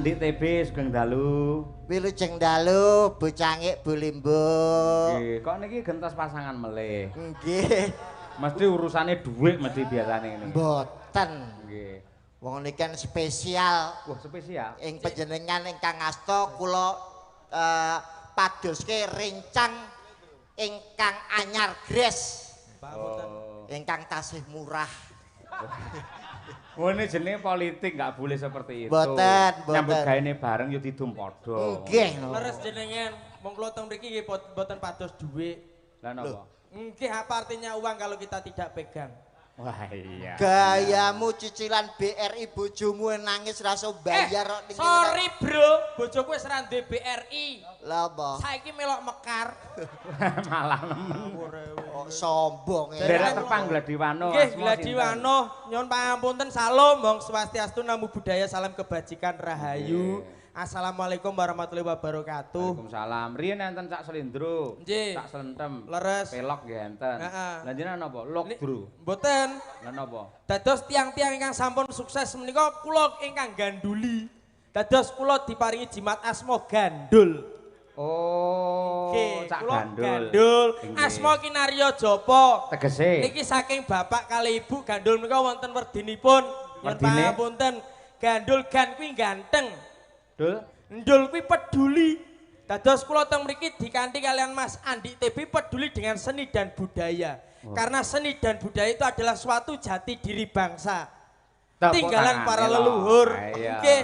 Andik TB sugeng dalu. Wilujeng dalu, Bu Cangik, Bu Limbuk. Nggih, kok niki gentos pasangan melih. Nggih. Mesti urusane dhuwit mesti biasane ngene. Mboten. Nggih. Wong niki kan spesial. Wah, spesial. Ing panjenengan ingkang asta kula padoske rencang ingkang anyar gres. Oh. Ingkang tasih murah. Oh, ini jenenge politik nggak boleh seperti itu. Mboten, mboten. Nyambut gaene bareng yo didum padha. Nggih. Leres jenengan, wong kula teng mriki nggih mboten pados dhuwit. Lah napa? Nggih, apa artinya uang kalau kita tidak pegang? Wah iya. Gayamu cicilan BRI bojomu nangis rasa bayar kok ning. Sorry bro, bojoku wis ra duwe BRI. Lah apa? Saiki melok mekar. Malah nemen. Oh, sombong. Nderek tepang Gladiwano. Nggih, Gladiwano, nyuwun pangapunten, salam Wong Swastiastu, namo buddhaya, salam kebajikan rahayu. Assalamualaikum warahmatullahi wabarakatuh. Waalaikumsalam. Riyen enten Cak Selindro, Cak Selentem, leres, pelok nggih enten. Lah jenengan napa? Lokbro. Mboten. Lah napa? Dados tiang-tiang ingkang sampun sukses menika kula ingkang ganduli. Dados kula diparingi jimat asma gandul. Oh, Cak Gandul. Gandul. Asma kinarya japa. Tegese. Niki saking bapak kali ibu gandul menika wonten werdinipun. Nyuwun pangapunten. Gandul gan kuwi ganteng. Dul, ndul kuwi peduli. Dados kula teng mriki dikanthi kalian Mas Andik TB peduli dengan seni dan budaya. Oh. Karena seni dan budaya itu adalah suatu jati diri bangsa. Tinggalan para leluhur. Oke.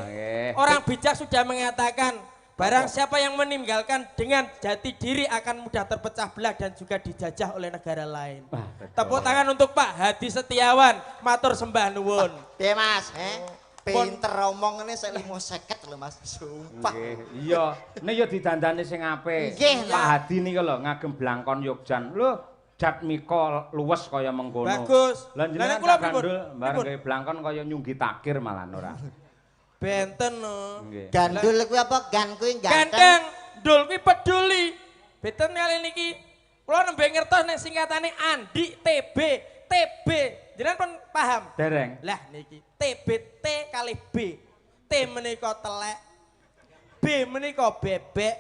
Orang bijak sudah mengatakan, barang siapa yang meninggalkan dengan jati diri akan mudah terpecah belah dan juga dijajah oleh negara lain. Wah, tepuk tangan untuk Pak Hadi Setiawan, matur sembah nuwun. Piye Mas? Pinter omong ngene sik 5.50 lho Mas. Sumpah. Nggih, iya. Nek ya didandani sing apik. Pak Hadi niku lho ngagem blangkon Yogjan. Lho, jatmika luwes kaya mengkono. Bagus. Lah jenengan kula gandul bareng gawe blangkon kaya nyunggi takir malah ora. Benten no. Gandul kuwi apa? Gan kuwi ganteng. Ganteng, ndul kuwi peduli. Benten kali niki. Kula nembe ngertos nek singkatane Andik TB, TB. Jenengan pun paham? Dereng. Lah niki TB T kali B. T menika telek, B menika bebek.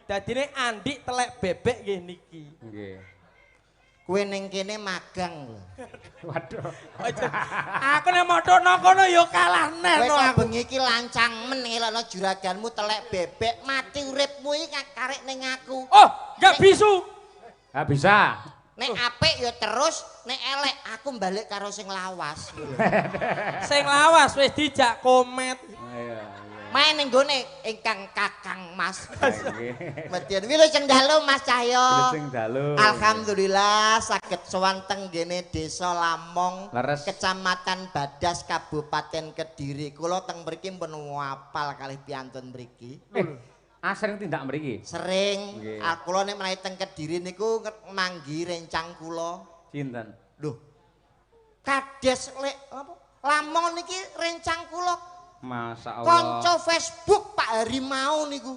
Dadine Andik telek bebek nggih niki. Nggih. Kowe ning kene magang lho. Waduh. Aku nek modhokno kono ya kalah neh no aku. Bengi iki lancang men ngelokno juraganmu telek bebek mati uripmu iki karek ning aku. Oh, enggak bisu. Enggak bisa. Nek apik ya terus, nek elek aku balik karo sing lawas. Sing lawas wis dijak komet. Iya, iya. Main ning gone ingkang Kakang Mas. Nggih. Wilujeng dalu Mas Cahyo. Wilujeng dalu. Alhamdulillah saged sowan teng nggene Desa Lamong, Leres. Kecamatan Badas, Kabupaten Kediri. Kula teng mriki pun apal kalih piyantun mriki. Asring tindak mriki? Sering. Kula nek menawi teng Kediri niku manggi rencang kula. Sinten? Lho. Kades lek apa? Lamong niki rencang kula. Masya Allah. Kanca Facebook Pak Harimau niku.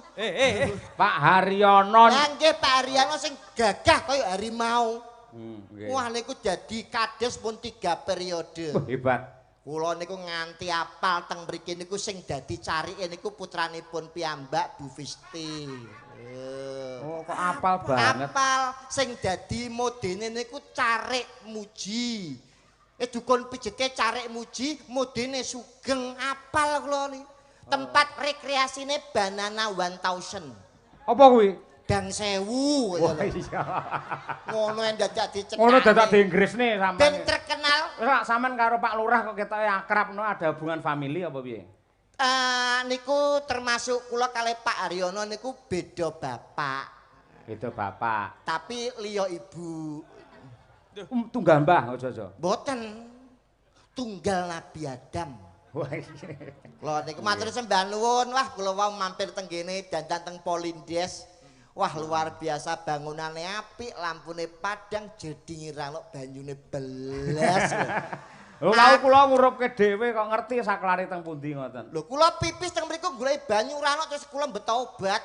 Pak Haryono. Lah nggih Pak Haryono sing gagah kaya harimau. Nggih. Wah niku dadi kades pun 3 periode. Wah, hebat. Kula niku nganti apal teng mriki niku sing dadi carike niku putranipun piyambak Bu Fisti. Oh, kok apal banget. Apal sing dadi modene niku carik muji. Dukun pijete carik muji, modene sugeng, apal kula niki. Tempat rekreasine Banana 1000. Apa kuwi? Dang 1000. Wah iya. Ngono yang dadak dicekane. Ngono dadak di Inggrisne sampean. Ben terkenal. Ora sampean karo Pak Lurah kok ketoke akrab no ada hubungan family apa piye? Niku termasuk kula kalih Pak Haryono niku beda bapak. Beda bapak. Tapi liya ibu. Tunggal mbah aja-aja. Mboten. Tunggal Nabi Adam. Wah iya. Kula niku matur sembah nuwun. Wah kula wau mampir teng kene dandan teng Polindes. Wah luar biasa bangunane apik, lampune padang, jedinge ra ono banyune belas. Lho wau kula ngurupke dhewe kok ngerti saklare teng pundi ngoten. Lho kula pipis teng mriku goleki banyu ra ono terus kula mbeta obat.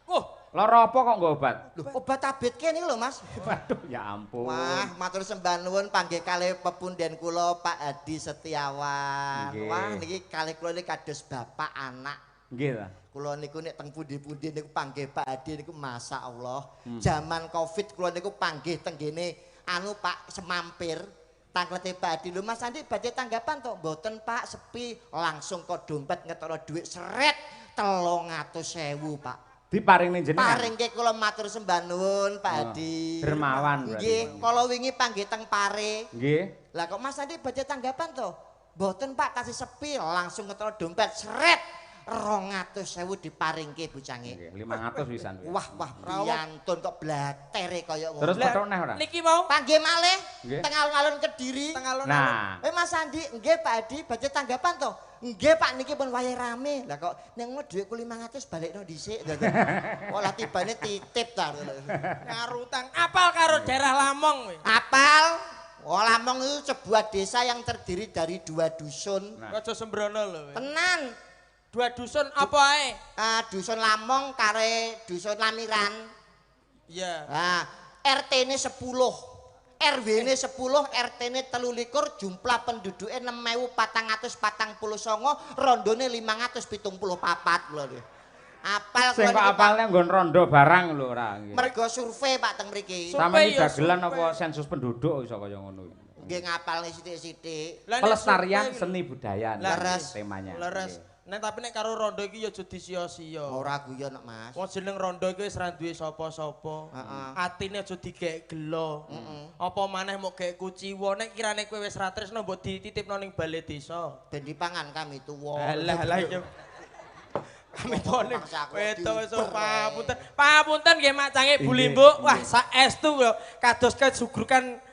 Oh, lara apa kok nggo obat? Lho obat ABK niku lho Mas. Waduh ya ampun. Wah matur sembah nuwun panggih kalih pepunden kula Pak Hadi Setiawan. Nggih. Wah niki kalih kula niki kados bapak anak. Nggih ta. Kula niku nek teng pundi-pundi niku panggih Pak Adi niku masyaallah. Zaman Covid kula niku panggih teng gene anu Pak Semampir. Tangklete Pak Adi, lho Mas Andi badhe tanggapan to? Mboten Pak, sepi. Langsung kok dompet ngetokno dhuwit seret 300.000 Pak. Diparingne jenengan. Paringke kula matur sembah nuwun Pak Adi. Dermawan berarti. Nggih, kala wingi panggih teng Pare. Nggih. Lah kok Mas Andi badhe tanggapan to? Mboten Pak, tasih sepi. Langsung ngetokno dompet seret 200.000 diparingke bocange. Nggih, 500 pisan. Wah, wah, priyantun kok blatere kaya ngono. Terus petok neh ora? Niki mau panggih malih teng alun-alun Kediri. Teng alun-alun. Nah. Mas Andi, nggih Pak Adi, badhe tanggapan to? Nggih Pak, niki pun wayahe rame. Lah kok nek ngono dhuwitku 500 balekno dhisik. Kok lah tibane titip ta. Ngarutang apal karo daerah Lamong kowe. Apal. Oh, Lamong itu sebuah desa yang terdiri dari 2 dusun. Nah. Aja sembrono lho. Tenan. 2 dusun apa ae? Dusun Lamong kare dusun Lamiran. Iya. Nah, RT-ne 10. RW-ne 10, RT-ne 23, jumlah penduduke 6.449, rondone 574 lho. Apal sing kok apalne nggon rondo barang lho ora nggih. Mergo survei Pak teng mriki. Sampeyan dagelan apa sensus penduduk iso kaya ngono iki. Nggih ngapalne sithik-sithik. Pelestarian seni budaya temanya. Leres. Nek tapi nek karo rondo iki ya aja disia-sia. Ora guyon nek Mas. Wong jeneng rondo iki wis ra duwe sapa-sapa. Atine aja digek gelo. Apa maneh mok gek kuciwa nek kirane kowe wis ra tresno mbok dititipno ning bale desa. Ben dipangan kami tuwa. Alah alah iki. Kami tuwa wedok wis papunten. Papunten nggih Mak Cange Bu Limbuk. Wah saestu lho kados kesugrukan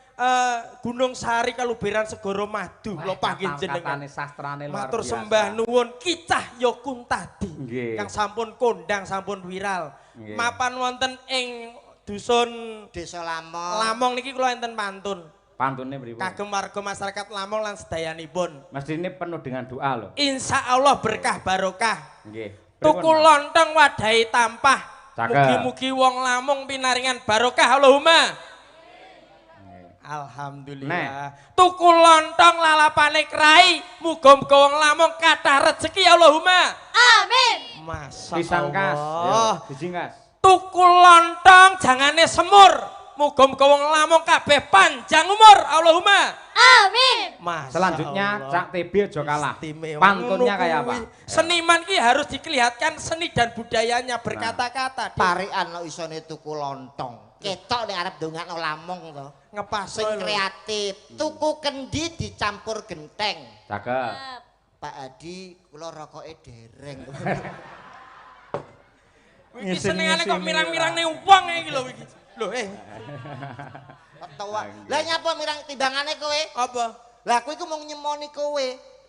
Gunung Sari kaluberan Segara Madu lho panggih jenengan sastrane luar biasa. Matur sembah nuwun Ki Cahyo Kuntadi kang sampun kondang sampun viral. Mapan wonten ing dusun Desa Lamong. Lamong niki kula enten pantun. Pantune pripun? Kagem warga masyarakat Lamong lan sedayanipun. Mestine penuh dengan doa lho. Insyaallah berkah barokah. Nggih. Tuku lontong wadahi tampah. Mugi-mugi wong Lamong pinaringan barokah Allahumma. Alhamdulillah. Nah. Tuku lontong lalapane krai, muga-muga wong Lamong kathah rezeki Allahumma. Amin. Masya Pisang kas, Allah. Biji kas. Tuku lontong jangane semur, muga-muga wong Lamong kabeh panjang umur Allahumma. Amin. Masya Selanjutnya Allah. Cak TB aja kalah. Istimewa. Pantunnya kayak apa? Seniman ki harus dikelihatkan seni dan budayanya berkata-kata. Parikan lo isone tuku lontong. Ketok nek arep ndongakno Lamong to. Ngepas sing kreatif. Tuku kendi dicampur genteng. Cakep. Pak Adi kula rokoke dereng. Iki senengane kok mirang-mirang ning wong iki lho iki. Lho Ketawa. Lah nyapa mirang timbangane kowe? Apa? Lah kowe iku mung nyemoni kowe.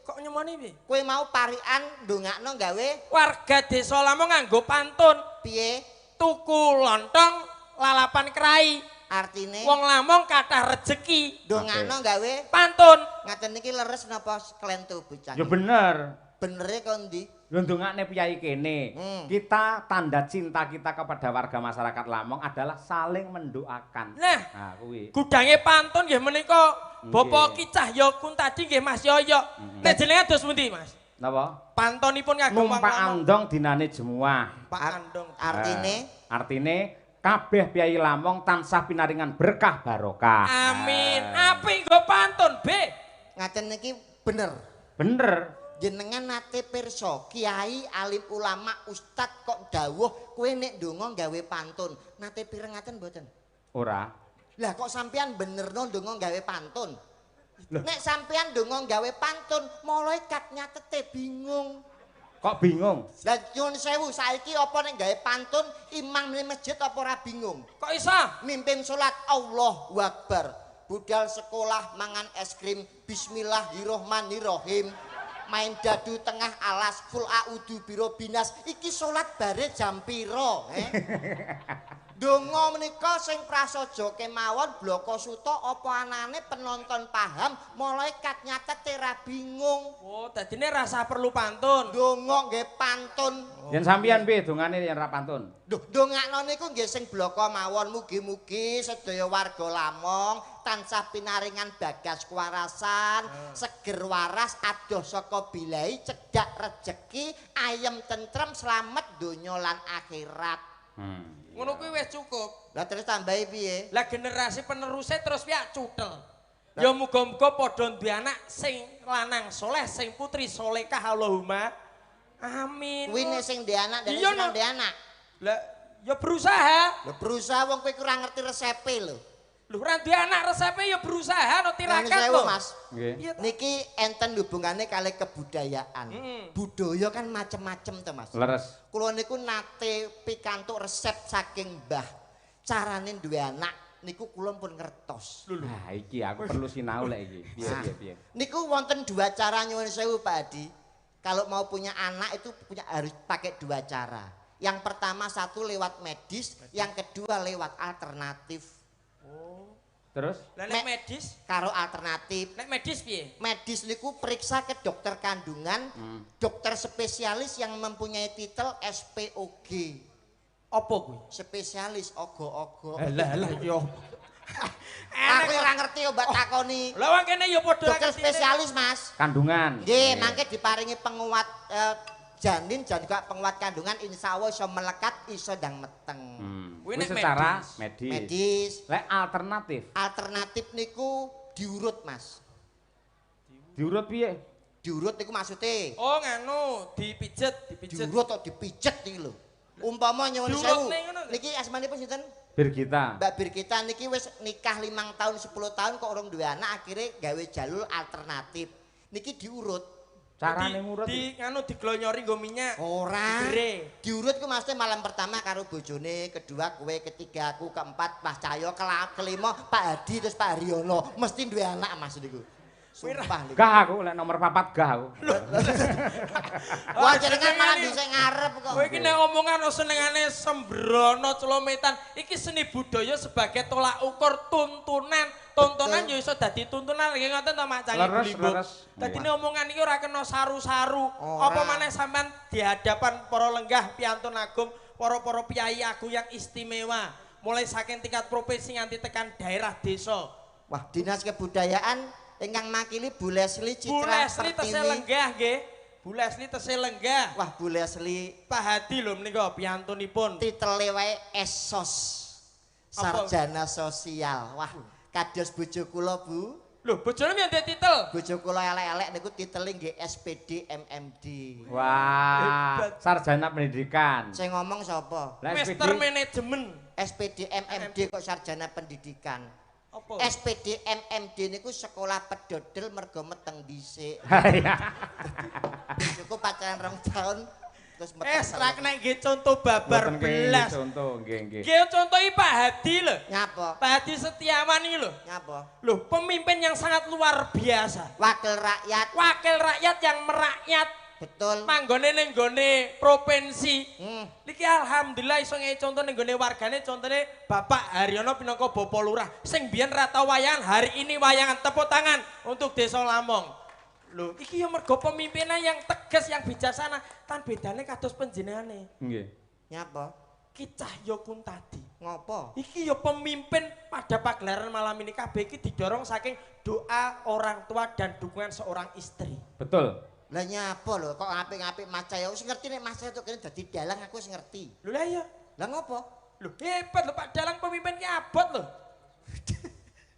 Kok nyemoni piye? Kowe mau parikan ndongakno gawe warga desa Lamong nganggo pantun. Piye? Tuku lontong lalapan krai. Artine wong Lamong kathah rejeki. Ndongakno gawe pantun. Ngaten niki leres napa klentu bocah? Ya bener. Benere kok ndi? Lho ndongakne piyai kene. Kita tanda cinta kita kepada warga masyarakat Lamong adalah saling mendoakan. Nah, kuwi. Gudange pantun nggih menika Bapak Ki Cahyo Kuntadi nggih Mas Yoyo. Nek jenengan dos pundi, Mas? Napa? Pantonipun kagem wong Numpak Lamong. andong dinane jemuah. Numpak andong. Artine? Artine kabeh piyai Lamong tansah pinaringan berkah barokah. Amin. Apik nggo pantun, B. Ngaten niki bener. Bener. Jenengan nate pirsa kiai alim ulama ustad kok dawuh kowe nek ndonga gawe pantun. Nate pireng ngaten mboten? Ora. Lah kok sampean benerno ndonga gawe pantun? Nek sampean ndonga gawe pantun, malaikat nyatete bingung. Kok bingung? Lah nyuwun sewu, saiki apa nek gawe pantun imam ning masjid apa ora bingung? Kok iso? Mimpin salat Allahu Akbar. Budal sekolah mangan es krim bismillahirrahmanirrahim. Main dadu tengah alas full audu biro binas. Iki salat bare jam piro, he? Donga menika sing prasaja kemawon blaka suta apa anane penonton paham, malaikat nyatet ora bingung. Oh, dadine rasa perlu pantun. Donga nggih pantun. Yen sampeyan piye dongane yen ra pantun? Duh, dongakno niku nggih sing blaka mawon, mugi-mugi sedaya warga Lamong tansah pinaringan bagas kuwarasan, seger waras, adoh saka bilai, cedhak rejeki, ayem tentrem, slamet donya lan akhirat. Ngono kuwi wis cukup. Lah terus tambahi piye? Lah generasi penerusnya terus piye cutel. Ya muga-muga padha duwe anak sing lanang soleh, sing putri solehah Allahumma. Amin. Kuwi nek sing ndek anak dan sing ndek anak. Lah ya berusaha. Lah berusaha wong kowe kurang ngerti resepe lho. Lho ora duwe anak resepe ya berusaha no tirakat lho. Mas. Nggih. Niki enten hubungane kali kebudayaan. Budaya kan macem-macem to, Mas. Leres. Kula niku nate pikantuk resep saking Mbah. Carane duwe anak niku kula pun ngertos. Nah, iki aku perlu sinau lek iki. Piye piye piye. Niku wonten dua cara nyuwun sewu Pak Hadi. Kalau mau punya anak itu punya harus pakai dua cara. Yang pertama satu lewat medis, yang kedua lewat alternatif. Oh. Terus? Lah nek medis karo alternatif. Nek medis piye? Medis niku periksa ke dokter kandungan, dokter spesialis yang mempunyai titel SPOG. Apa kuwi? Spesialis ogo-ogo. Lah lah yo. Aku ora ngerti obat takoni. Lah wong kene ya padha dokter spesialis, Mas. Kandungan. Nggih, mangke diparingi penguat janin dan juga penguat kandungan, insya Allah iso melekat, iso ndang meteng. Kuwi secara medis. Medis. Lek alternatif. Alternatif niku diurut, Mas. Diurut piye? Diurut niku maksude. Oh, nganu, dipijet, dipijet. Diurut kok dipijet iki lho. Umpama nyuwun sewu. Niki asmanipun sinten? Birgita. Mbak Birgita niki wis nikah 5 tahun 10 tahun kok urung duwe anak, akhirnya gawe jalur alternatif. Niki diurut. Carane ngurut di nganu diglonyori nggo minyak. Ora. Diurut ku maksudnya malam pertama karo bojone, kedua kowe, ketiga aku, keempat Mas Cahyo, kelima Pak Hadi terus Pak Haryono. Mesti duwe anak Mas niku. Sumpah niku. Gah aku lek nomor 4 gah aku. Wah jenengan malah dhisik ngarep kok. Kowe iki nek omongan senengane sembrono celometan, iki seni budaya sebagai tolak ukur tuntunan. Tontonan ya iso dadi tuntunan nggih ngoten to Mak Canggih Blimbuk. Dadine omongan iki ora kena saru-saru. Apa maneh sampean di hadapan para lenggah piantun agung, para-para piyai agung yang istimewa, mulai saking tingkat provinsi nganti tekan daerah desa. Wah, Dinas Kebudayaan ingkang makili Bu Leslie Citra Bu Leslie tesih lenggah nggih. Bu Leslie tesih lenggah. Wah, Bu Leslie Pak Hadi lho menika piantunipun. Titele wae Esos. Sarjana sosial. Wah, kados bojo kula, Bu. Lho, bojone piye ndek titel? Bojo kula elek-elek niku titele nggih SPD MMD. Wah, sarjana pendidikan. Sing ngomong sapa? Master Manajemen. SPD MMD kok sarjana pendidikan. Apa? SPD MMD niku sekolah pedodel mergo meteng dhisik. Bojoku pacaran 2 tahun terus meteng. Ra kena nggih contoh babar belas. Contoh nggih nggih. Nggih contohi Pak Hadi lho. Nyapa? Pak Hadi Setiawan iki lho. Nyapa? Lho, pemimpin yang sangat luar biasa. Wakil rakyat. Wakil rakyat yang merakyat. Betul. Manggone ning gone provinsi. Niki alhamdulillah iso ngehi contoh ning gone wargane, contone Bapak Haryono pinangka Bapak Lurah sing biyen ra tau wayangan, hari ini wayangan. Tepuk tangan untuk Desa Lamong. Lho, iki ya mergo pemimpinan yang tegas, yang bijaksana, tan bedane kados panjenengane. Nggih. Nyapa? Ki Cahyo Kuntadi. Ngopo? Iki ya pemimpin pada pagelaran malam ini kabeh iki didorong saking doa orang tua dan dukungan seorang istri. Betul. Lah nyapa lho kok ngapik-ngapik Mas Cahyo wis ngerti nek Mas Cahyo kene dadi dalang aku wis ngerti. Lho lah iya. Lah ngopo? Lho hebat lho Pak Dalang pemimpin ki abot lho.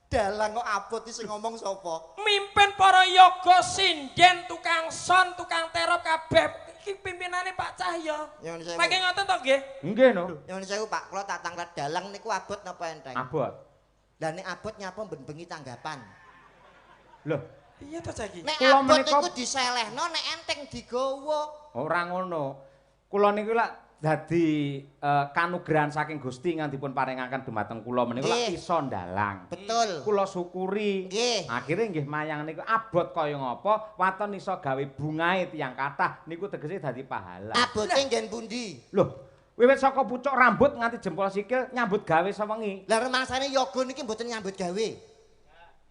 Dalang kok abot iki sing ngomong sapa? Mimpin para yoga, sinden, tukang son, tukang terop kabeh iki pimpinane Pak Cahyo. Mangke ngoten to nggih? Nggih no. Nyuwun sewu Pak, kula tak tanglet dalang niku abot napa enteng? Abot. Lah nek abot nyapa ben bengi tanggapan? Lho, iya to saiki. Nek abot niku diselehno, nek enteng digawa. Ora ngono. Kula niku lak dadi kanugrahan saking Gusti nganti pun paringaken dumateng kula menika lak iso ndalang. Betul. Kula syukuri. Nggih. Akhire nggih mayang niku abot kaya ngapa, waton iso gawe bungahe tiyang kathah niku tegese dadi pahala. Abote nggen pundi? Lho, Wiwit saka pucuk rambut nganti jempol sikil nyambut gawe sewengi. Lah rumangsane yoga niki mboten nyambut gawe.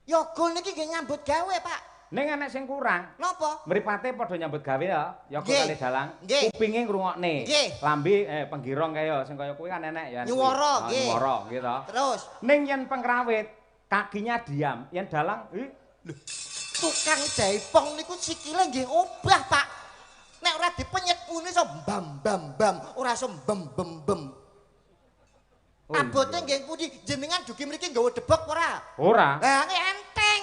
Yoga niki nggih nyambut gawe, Pak. Ning enek sing kurang. Napa? Mripate padha nyambut gawe ya, yoga kali dalang. Kupinge ngrungokne. Lambe penggirong kaya sing kaya kuwi kan enek ya. Nyuwara nggih. Nyuwara nggih to. Terus ning yen pengrawit kakinya diam, yen dalang lho, tukang jaipong niku sikile nggih obah, Pak. Nek ora dipenyet muni iso bam bam bam, ora iso bem bem bem. Oh, abote nggih pundi? Jenengan dugi mriki nggawa debok ora? Ora. Lah enteng.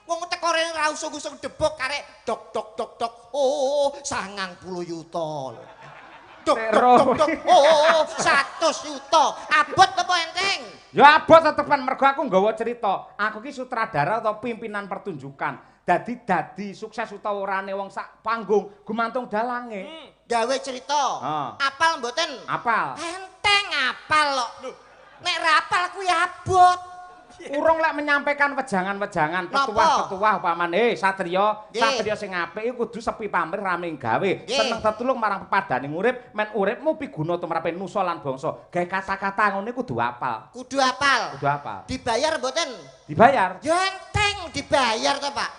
Wong teko rene ora usung-usung debok karek dok dok dok dok. Oh, 90 yuta. Dok dok dok. Oh, 100 yuta. Abot apa enteng? Ya abot tetepan mergo aku nggawa cerita. Aku ki sutradara atau pimpinan pertunjukan. Dadi sukses utawa orane wong sak panggung gumantung dalange. Gawe cerita. Apal mboten? Apal. Enteng apal kok. Nek ra apal kuwi abot. Urung lek menyampaikan wejangan-wejangan petuah-petuah upamane satriya, satriya sing apik iku kudu sepi pamrih rame gawe, seneng tetulung marang pepadane urip, men uripmu piguna tumrape nusa lan bangsa. Gawe kata-kata ngene kudu apal. Kudu apal. Kudu apal. Dibayar mboten? Dibayar. Ya enteng dibayar to, Pak.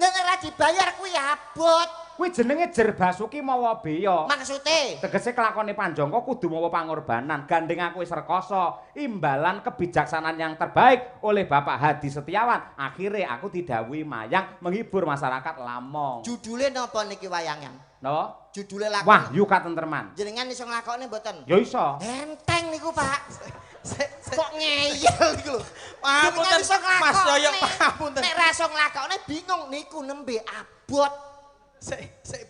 Nek ora dibayar kuwi abot. Kuwi jenenge Jerbasuki mawa beya. Maksude? Tegese kelakone Panjangka kudu mawa pangorbanan. Gandeng aku wis rekoso, imbalan kebijaksanaan yang terbaik oleh Bapak Hadi Setiawan. Akhire aku didhawuhi mayang menghibur masyarakat Lamong. Judule napa niki wayangan? Napa? Judule lakon. Wahyu Katentreman. Jenengan iso nglakokne mboten? Ya iso. Enteng niku, Pak. Kok ngeyel iku lho. Pangapunten Mas Yoyo, pangapunten. Nek ra iso nglakokne bingung niku nembe abot.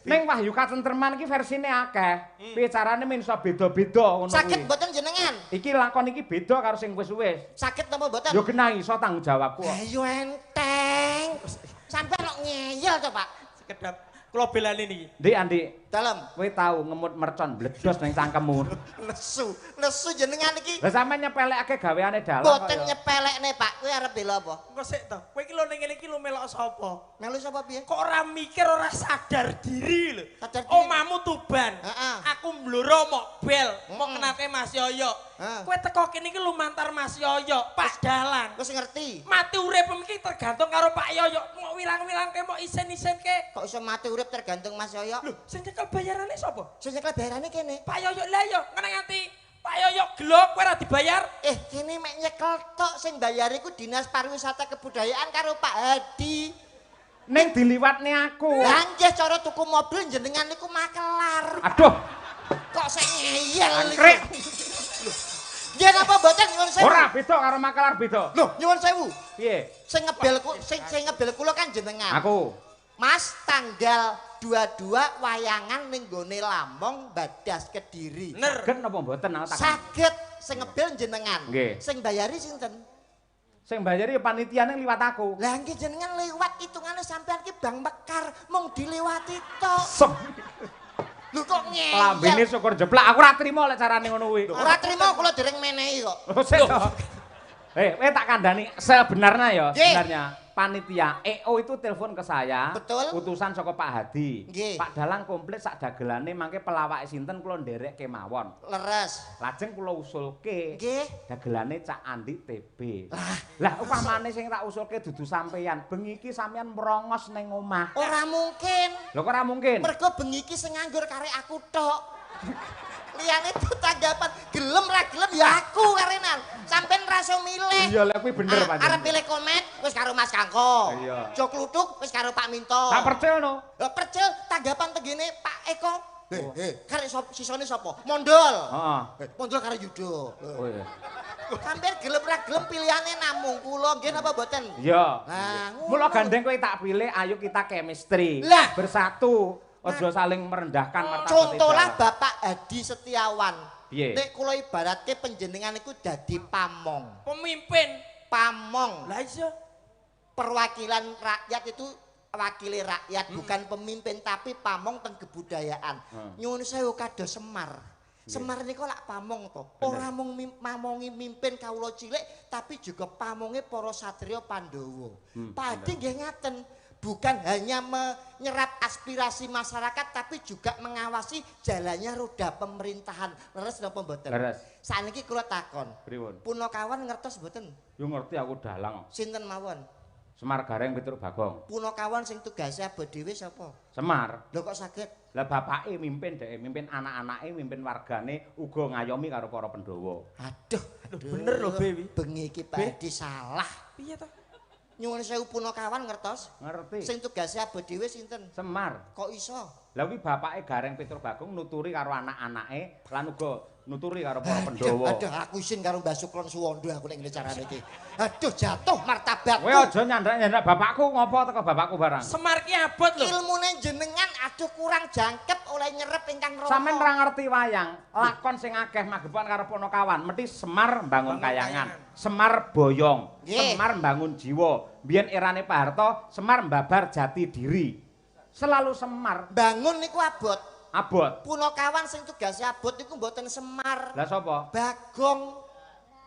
Ning Wahyu Katentreman iki versine akeh. Piye carane men iso beda-beda ngono kuwi. Saged mboten jenengan? Iki lakon iki beda karo sing wis-wis. Saged napa mboten? Ya genah iso tanggung jawabku kok. Lah yo enteng. Sampeyan kok ngeyel to, Pak? Sekedap kula belani niki. Ndik, Andik. Dalem. Kowe tau ngemut mercon bledos ning cangkemmu. Nesu, nesu jenengan iki. Lah sampeyan nyepelekake gaweane dalang kok. Mboten nyepelekne, Pak. Kowe arep bela apa? Engko sik to. Kowe iki lho ning ngene iki lho melok sapa? Melu sapa piye? Kok ora mikir, ora sadar diri lho. Sadar diri. Omamu Tuban. Heeh. Aku mbloro mok bel, mok kenalke Mas Yoyo. Kowe teko kene iki lumantar Mas Yoyo, Pak Dalang. Wis ngerti. Mati urip iki tergantung karo Pak Yoyo. Mok wilang-wilangke, mok isen-isenke. Kok iso mati urip tergantung Mas Yoyo? Lho, sing nyekel bayarane sapa? Sing nyekel bayarane kene. Pak Yoyo lah yo, ngene nganti Pak Yoyo gelo kowe ora dibayar. Kene mek nyekel tok, sing bayar iku Dinas Pariwisata Kebudayaan karo Pak Hadi. Ning diliwatne aku. Lah nggih cara tuku mobil jenengan niku makelar. Aduh. Kok sing ngeyel niku. Nggih napa mboten nyuwun sewu? Ora beda karo makelar beda. Lho, nyuwun sewu. Piye? Sing ngebel sing ngebel kula kan jenengan. Aku. Mas tanggal 22 wayangan ning gone Lamong Badas Kediri. Saged napa mboten aku takon? Saged, sing ngebel jenengan. Nggih. Sing bayari sinten? Sing bayari ya panitiane liwat aku. Lah nggih jenengan liwat hitungane sampean ki Bank Mekar mung dilewati tok. Lho kok ngeyel. Lambene syukur jeplak aku ora trimo lek carane ngono kuwi. Ora trimo kula dereng menehi kok. Kowe tak kandhani sebenarnya ya, sebenarnya panitia EO itu telepon ke saya. Betul. Utusan saka Pak Hadi. Nggih. Pak Dalang komplit sak dagelane mangke pelawake sinten kula nderek kemawon. Leres. Lajeng kula usulke. Nggih. Dagelane Cak Andi TB. Lah upamane sing tak usulke dudu sampeyan, bengi iki sampeyan merongos ning omah. Ora mungkin. Lho kok ora mungkin? Mergo bengi iki sing nganggur karek aku tok. Liyane itu tanggapan gelem ra gelem ya aku karenan. Sampeyan ra iso milih. Iya lha kuwi bener pancen. Arep milih komen wis karo Mas Kangko. Iya. Jok kluthuk wis karo Pak Minto. Tak percil no. Lah percil tanggapan tengene Pak Eko. Karek sisone sapa? Mondol. Heeh. Mondol karo Yudo. Oh iya. Sampeyan gelem ra gelem pilihane namung kula nggih napa mboten? Iya. Lah mula gandeng kowe tak pilih ayo kita chemistry. Lah bersatu. Aja saling merendahkan martabat. Contohlah Bapak Hadi Setiawan. Piye? Nek kula ibaratke panjenengan iku dadi pamong. Pemimpin. Pamong. Lah iya. Perwakilan rakyat itu wakili rakyat, bukan pemimpin tapi pamong teng kebudayaan. Nyuwun sewu kados Semar. Semar niku lak pamong to. Ora mung mamongi mimpin kawula cilik tapi juga pamonge para satriya Pandhawa. Pak Hadi nggih ngaten. Bukan hanya menyerap aspirasi masyarakat tapi juga mengawasi jalannya roda pemerintahan. Leres napa mboten? Leres. Sakniki kula takon. Pripun? Punakawan ngertos mboten? Yo ngerti aku dalang. Sinten mawon? Semar Gareng Petruk Bagong. Punakawan sing tugase abot dhewe sapa? Semar. Lho kok saged? Lah bapake mimpin dheke, mimpin anak-anake, mimpin wargane, uga ngayomi karo para Pandhawa. Aduh, bener lho Be wi. Bengi iki Pak Edi salah. Piye to? Nyuwun sewu punakawan ngertos? Ngerti. Sing tugase abot dhewe sinten? Semar. Kok iso? Lah kuwi bapake Gareng Petruk Bagong nuturi karo anak-anake lan uga nuturi karo para Pandhawa. Aduh, aku isin karo Mbah Suklon Suwondo aku nek ngene carane iki. Aduh, jatuh martabatku. Kowe aja nyandak-nyandak bapakku ngopo teko bapakku barang. Semar ki abot lho. Ilmune jenengan aduh kurang jangkep oleh nyerep ingkang rama. Sampeyan ora ngerti wayang, lakon sing akeh magepokan karo Punakawan, mesti Semar mbangun kayangan, Semar boyong, Semar mbangun jiwa. Biyen erane Pak Harto, Semar mbabar jati diri. Selalu Semar. Bangun niku abot. Abot. Punakawan sing tugase abot niku mboten Semar. Lah sapa? Bagong.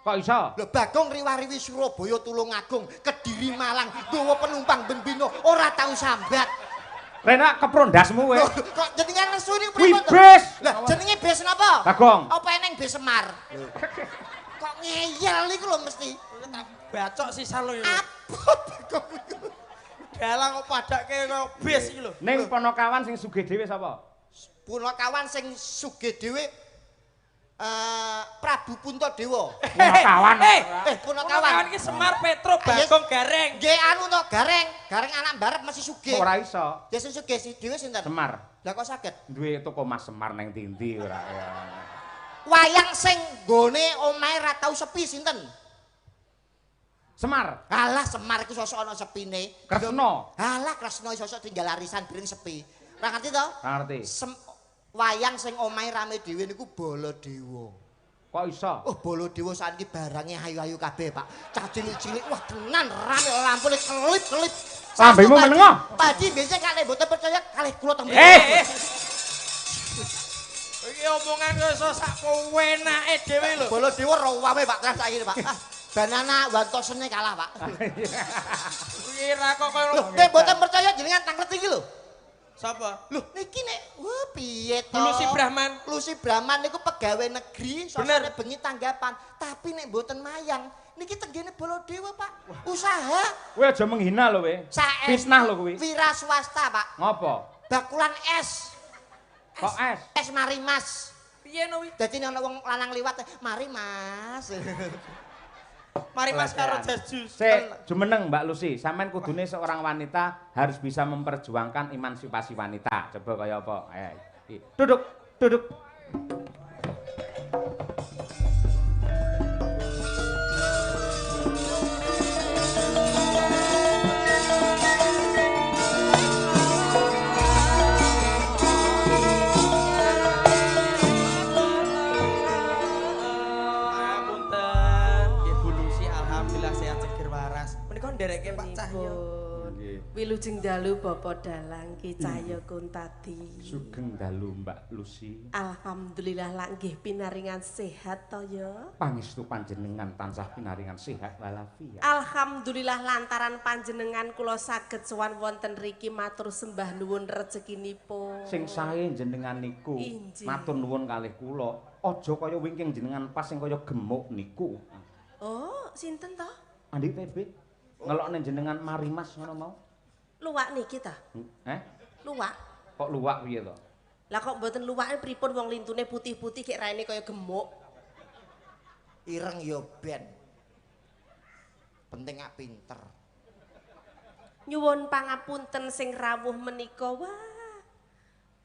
Kok iso? Lho Bagong riwariwi Surabaya Tulungagung, Kediri Malang, nggawa penumpang ben bino ora tau sambat. Rena keprondasmu kowe. Kok jenengan nesu niku pripun to? Kuwi bis. Lah jenenge bis napa? Bagong. Apa eneng bis Semar? Kok ngeyel niku lho mesti. Tak bacok sisan lho. Abot Bagong niku. Dalang kok padake kaya bis iki lho. Ning Punakawan sing sugih dhewe sapa? Punakawan sing sugih dhewe Prabu Puntadewa. Punakawan. Punakawan iki Semar Petruk Bagong Gareng. Nggih anu to Gareng, Gareng anak barep mesti sugih. Ora iso. Ya sing sugih dhewe sinten? Semar. Lah kok saged? Duwe toko Mas Semar neng ndi ora ya. Wayang sing nggone omahe ra tau sepi sinten? Semar. Alah Semar iku sosok ana sepine. Kresna. Alah Kresna sosok tinggal arisan biring sepi. Ora ngerti to? Ora ngerti. Wayang sing omahe rame dhewe niku Baladewa. Kok iso? Oh, Baladewa sakniki barange ayu-ayu kabeh, Pak. Cah cilik-cilik wah tenan rame lampune kelip-kelip. Lambemu menengo. Pak Haji biasa kalih mboten percaya kalih kula teng mriki. Iki omongan kok iso sak wenake dhewe lho. Baladewa rawame Pak tenan saiki, Pak. Ah, banana wantosene kalah, Pak. Iki ra kok koyo lho, nek mboten percaya jenengan tanglet iki lho. Sapa? Lho niki nek wah piye to? Lusi Brahman. Lusi Brahman niku pegawai negeri, sosone bengi tanggapan, tapi nek mboten mayang niki tenggene Baladewa, Pak. Usaha. Kowe aja menghina lho kowe. Fitnah lho kuwi. Wira swasta, Pak. Ngopo? Bakulan es. Kok es? Es Marimas. Piye no wi? Dadi nek ana wong lanang liwat, "Mari Mas." Mari Mas karo jas jus. Sik, jumeneng Mbak Lusi, sampean kudune seorang wanita harus bisa memperjuangkan emansipasi wanita. Coba kaya apa? Ayo. Duduk, duduk. Ndereke Pak Cahyo. Wilujeng dalu Bapak Dalang Ki Cahyo Kuntadi. Sugeng dalu Mbak Lusi. Alhamdulillah lak nggih pinaringan sehat to ya. Pangestu panjenengan tansah pinaringan sehat walafiat. Alhamdulillah lantaran panjenengan kula saged sowan wonten riki matur sembah nuwun rezekinipun. Sing sae jenengan niku matur nuwun kalih kula. Aja kaya wingking jenengan pas sing kaya gemuk niku. Oh, sinten to? Andi TB. Ngelokne jenengan mari Mas ngono mau. Luwak niki ta? Eh? Luwak. Kok luwak piye to? Lah kok mboten luwake pripun wong lintune putih-putih kek raine kaya gemuk. Ireng ya ben. Penting ak pinter. Nyuwun pangapunten sing rawuh menika wah.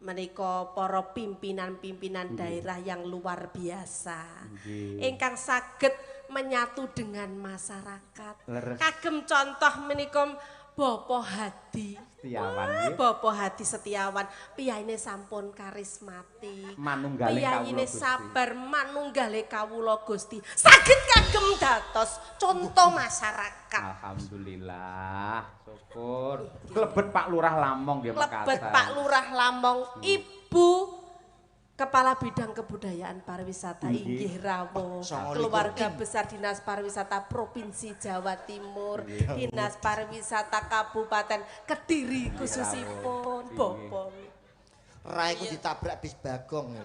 Menika para pimpinan-pimpinan daerah yang luar biasa. Ingkang saged menyatu dengan masyarakat. Leres. Kagem contoh menika Bapak Hadi Setiawan. Bapak Hadi Setiawan, piyayine sampun karismatik, manunggale piyayine sabar manunggale kawula Gusti. Saged kagem dados contoh masyarakat. Alhamdulillah, syukur. Klebet Pak Lurah Lamong nggih mekaten. Klebet Pak Lurah Lamong, Ibu Kepala Bidang Kebudayaan Pariwisata inggih rawuh, keluarga besar Dinas Pariwisata Provinsi Jawa Timur, Dinas Pariwisata Kabupaten Kediri khususipun Bopong. Rai ku ditabrak bis Bagong.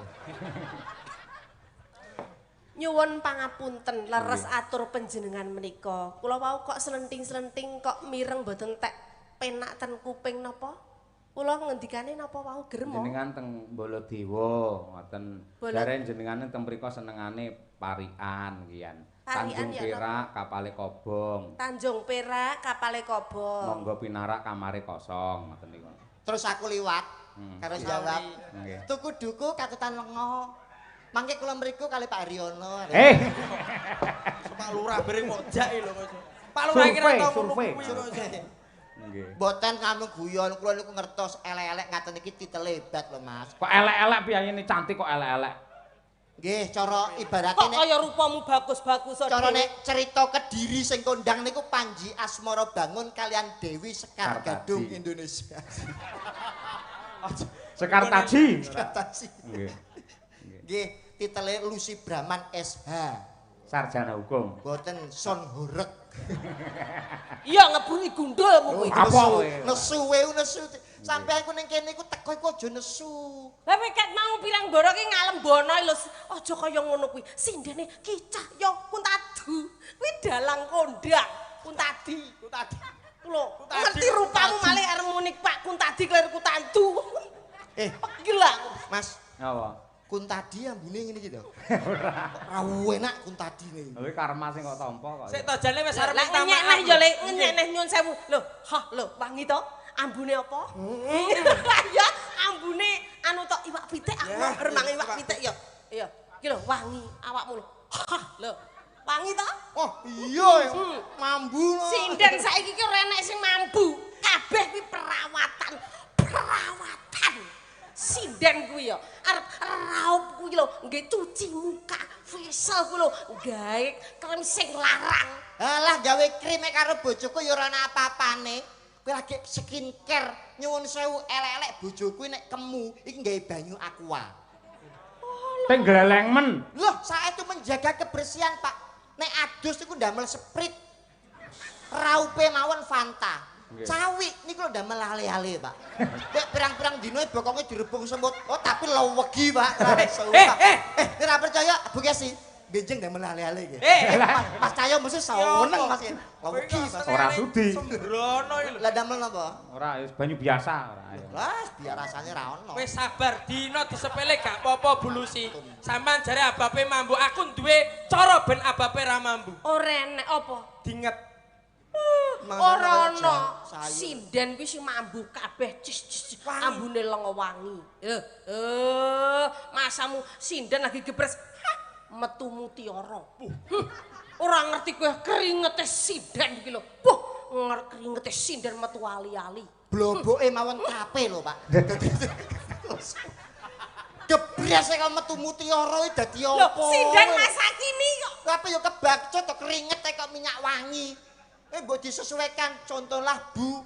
Nyuwun pangapunten leres atur panjenengan menika. Kula wau kok slenting-slenting kok mireng mboten tek penak ten kuping napa? Kula ngendikane napa wau germo? Jenengan teng Baladewa ngoten. Jare jenengane teng mriku senengane parikan kian. Tanjung Perak kapale kobong. Tanjung Perak kapale kobong. Monggo pinarak kamare kosong ngoten niku. Terus aku liwat karo jawab. Tuku duku katutan lenga. Mangke kula mriku kali Pak Haryono. Pak Lurah bering mok jake lho kok. Pak Lurah iki ora tau ngono kuwi kok. Nggih. Mboten namung guyon kula niku ngertos elek-elek ngaten iki titele hebat lho Mas. Kok elek-elek piyayine cantik kok elek-elek. Nggih, cara ibarate nek kok kaya rupamu bagus-bagus cara nek cerita Kediri sing kondang niku Panji Asmara Bangun kalian Dewi Sekar Gadung Indonesia. Sekar Taji. Sekar Taji. Nggih. Nggih, titele Lucy Brahman SH. Sarjana hukum. Mboten son horeg. Iya ngebungi gundulmu kuwi. Apa kowe? Nesu we nesu. Sampeyan ku ning kene iku teko iku aja nesu. Lah kowe ket mau pirang boro ki ngalembono lho. Aja kaya ngono kuwi. Sindene Ki Cahya Kuntadu. Kuwi dalang kondang Kuntadi. Kuntadi. Lho, ngerti rupamu malih arep muni Pak Kuntadi kleru Kutandu. Gila. Mas. Apa? Kuntadi ambune ngene iki to. Ora. Ora enak Kuntadine. Lha karma sing kok tampa kok. Sik to jane wis arep minta maaf. Ngenyek ya le, ngenyek nyun sewu. Lho, hah lho, wangi to? Ambune apa? Ya, ambune anu tok iwak pitik aku remang iwak pitik ya. Iya, iki lho wangi awakmu lho. Hah lho. Wangi to? Oh, iya. Mambu lho. Sinden saiki ki ora enek sing mambu. Kabeh kuwi perawatan. Perawatan. Sinden kuwi ya arep raup kuwi lho nggih cuci muka, facial kuwi lho gawe krem sing larang. Alah gawe krime karo bojoku ya ora ana apa-apane. Kowe lagi skincare nyuwun sewu elek-elek bojoku nek kemu iki gawe banyu aqua. Teng gleleng men. Loh, saestu menjaga kebersihan, Pak. Nek adus iku ndamel Sprite. Raupe mawon Fanta. Cawi niku lho ndamel ale-ale, Pak. Nek pirang-pirang dina bokonge direbung semut. Oh, tapi lewegi, Pak. Ora percaya, Bu Kesi. Benjing ndamel ale-ale iki. Mas Cahyo mesti seneng Mas. Lewegi, Mas. Ora sudi. Sembrono iki lho. Lah ndamel napa? Ora, wis banyu biasa ora. Lah, biar rasane ra ono. Wis sabar dina disepele gak apa-apa Bu Lucy. Sampeyan jare abape mambu, aku duwe cara ben abape ra mambu. Ora enek apa? Dinget. Ora ana sinden kuwi sing mambu kabeh cis ambune lenga wangi. Masamu sinden lagi gebres metu mutiara. Ora ngerti kowe keringete sinden iki lho. Puh, keringete sinden metu ali-ali. Bloboke mawon tape lho, Pak. Gebres kok metu mutiara iki dadi apa? Lho, sinden masa kini kok. Tapi yo kebacut to keringete kok minyak wangi. Mbok disesuaikan, contohlah Bu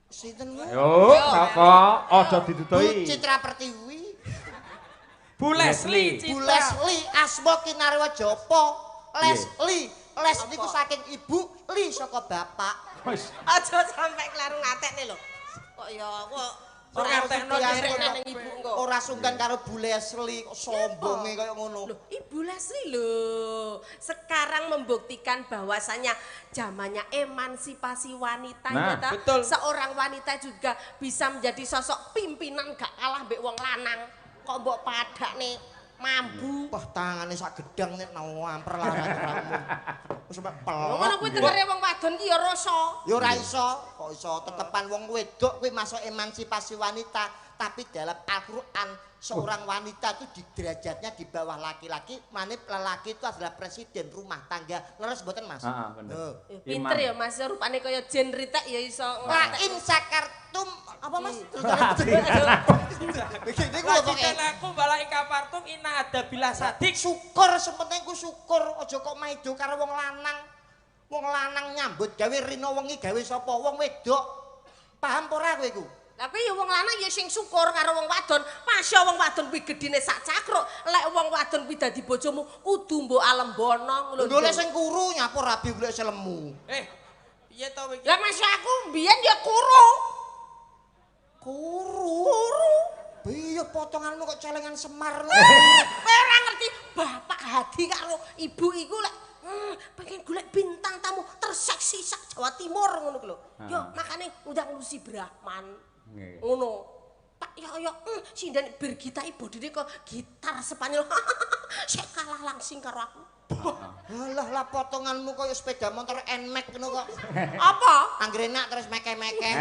sinten kuwi? Yo, sapa? Aja ditutui. Bu Citra Pertiwi. Bu Leslie Citra. Bu Leslie asma kinarwa Japa. Leslie, Les niku saking ibu, li saka bapak. Wis. Aja sampe kleru ngatekne lho. Kok ya kok ora ngertekno derek nang ibu engko. Ora sungkan karo Bu Leslie kok sombonge kaya ngono. Loh, Ibu Leslie lho, sekarang membuktikan bahwasanya zamannya emansipasi wanita nah, ya ta? Betul. Seorang wanita juga bisa menjadi sosok pimpinan gak kalah mbek wong lanang. Kok mbok padakne mambu. Wah, tangane sak gedang nek namper larang. Wis sampe pelok. Ngono kuwi tegere wong wadon ki ya rasa. Ya ora iso, kok iso tetepan wong wedok kuwi masuk emansipasi wanita, tapi dalam Al-Qur'an seorang wanita itu di derajatnya di bawah laki-laki, mane lelaki itu adalah presiden rumah tangga. Leres mboten, Mas? Heeh, bener. Pinter ya Mas, rupane kaya jen ritek ya iso. La in sakartum apa Mas? Iki lho pokoke. Aku bala ikapartum ina ada bila sadik. Syukur sepenting ku syukur, aja kok maido karo wong lanang. Wong lanang nyambut gawe rina wengi gawe sapa? Wong wedok. Paham apa ora kowe iku? Lah kuwi ya wong lanang ya sing syukur karo wong wadon. Masya wong wadon kuwi gedine sak cakruk. Lek wong wadon kuwi dadi bojomu kudu mbok alembono ngono lho. Golek sing kuru nyapa rabi golek sing lemu. Piye to iki? Lah masya aku mbiyen ya kuru. Kuru. Kuru. Piye potonganmu kok celengan Semar lho. Kowe ora ngerti Bapak Hadi karo ibu iku lek pengen golek bintang tamu terseksi sak Jawa Timur ngono ku lho. Yo makane ngundang Lucy Brahman. Ngono. Pak yo yo sinden Birgita bodine kok gitar Spanyol. Sik kalah langsing karo aku. Alah lah potonganmu kaya sepeda motor Nmax ngono kok. Apa? Anggere nak terus meke-meke.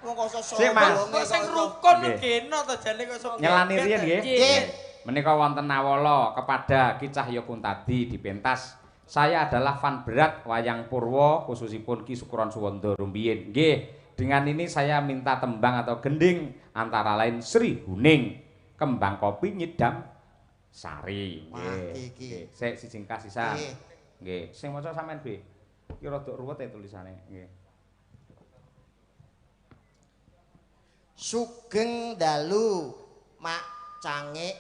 Wong kok sosok kok sing rukun geno to jane kok sok. Nyelani riyen nggih. Nggih. Menika wonten nawala kepada Ki Cahya Kuntadi di pentas. Saya adalah fan berat wayang purwa khususipun Ki Sukron Suwanda rumiyin. Nggih. Dengan ini saya minta tembang atau gending antara lain Sri Huning, Kembang Kopi Nyidam Sari. Nggih. Nggih. Sik siji sisan. Nggih. Sing maca sampean B. Iki rada ruwet ya tulisane. Nggih. Sugeng dalu Mak Cangik,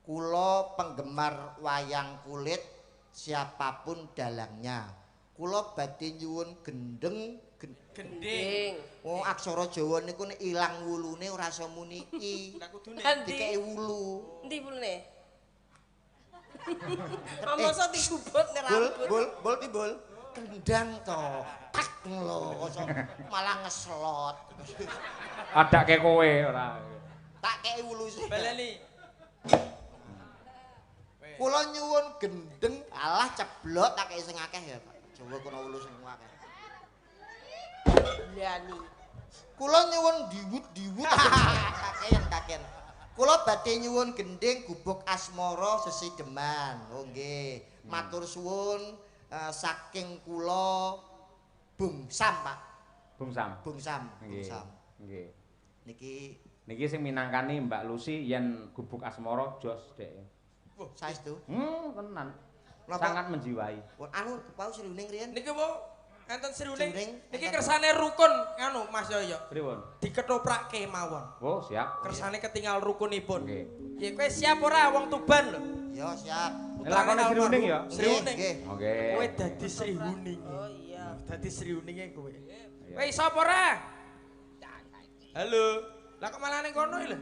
kula penggemar wayang kulit siapapun dalangnya. Kula badhe nyuwun gendeng gending. Oh, aksara Jawa niku nek ilang wulune ora iso muni iki. Lah kudune dikeki wulu. Endi wulune? Masa digubut nek rambut. Bul bul timbul. Kendang to. Tak lho kok malah ngeslot. Adake kowe ora. Tak kei wulu sih. Baleni. Kula nyuwun gendeng, alah ceblok tak kei sing akeh ya, Pak. Jawa kono wulu sing akeh. Lani. Kula nyuwun diwut-diwut. Kakean-kakean. Kula badhe nyuwun gending gubuk asmara sesideman. Oh nggih. Matur suwun saking kula Bungsam, Pak. Bungsam. Bungsam, Bungsam. Nggih. Niki niki sing minangkani Mbak Lucy yen gubuk asmara jos dhek. Saestu? Tenan. Sangat menjiwai. Anu wau Sri Huning riyen. Niki wau enten Sri Huning. Niki kersane rukun nganu Mas Yoyo. Pripun? Diketoprake mawon. Oh, siap. Kersane ketinggal rukunipun. Nggih. Ya kowe siap ora wong Tuban lho? Ya, siap. Lakone Sri Huning ya? Sri Huning. Oke. Kowe dadi Sri Huning. Oh iya. Dadi Sri Huninge kowe. Kowe iso apa ora? Halo. Lah kok malah ning kono iki lho?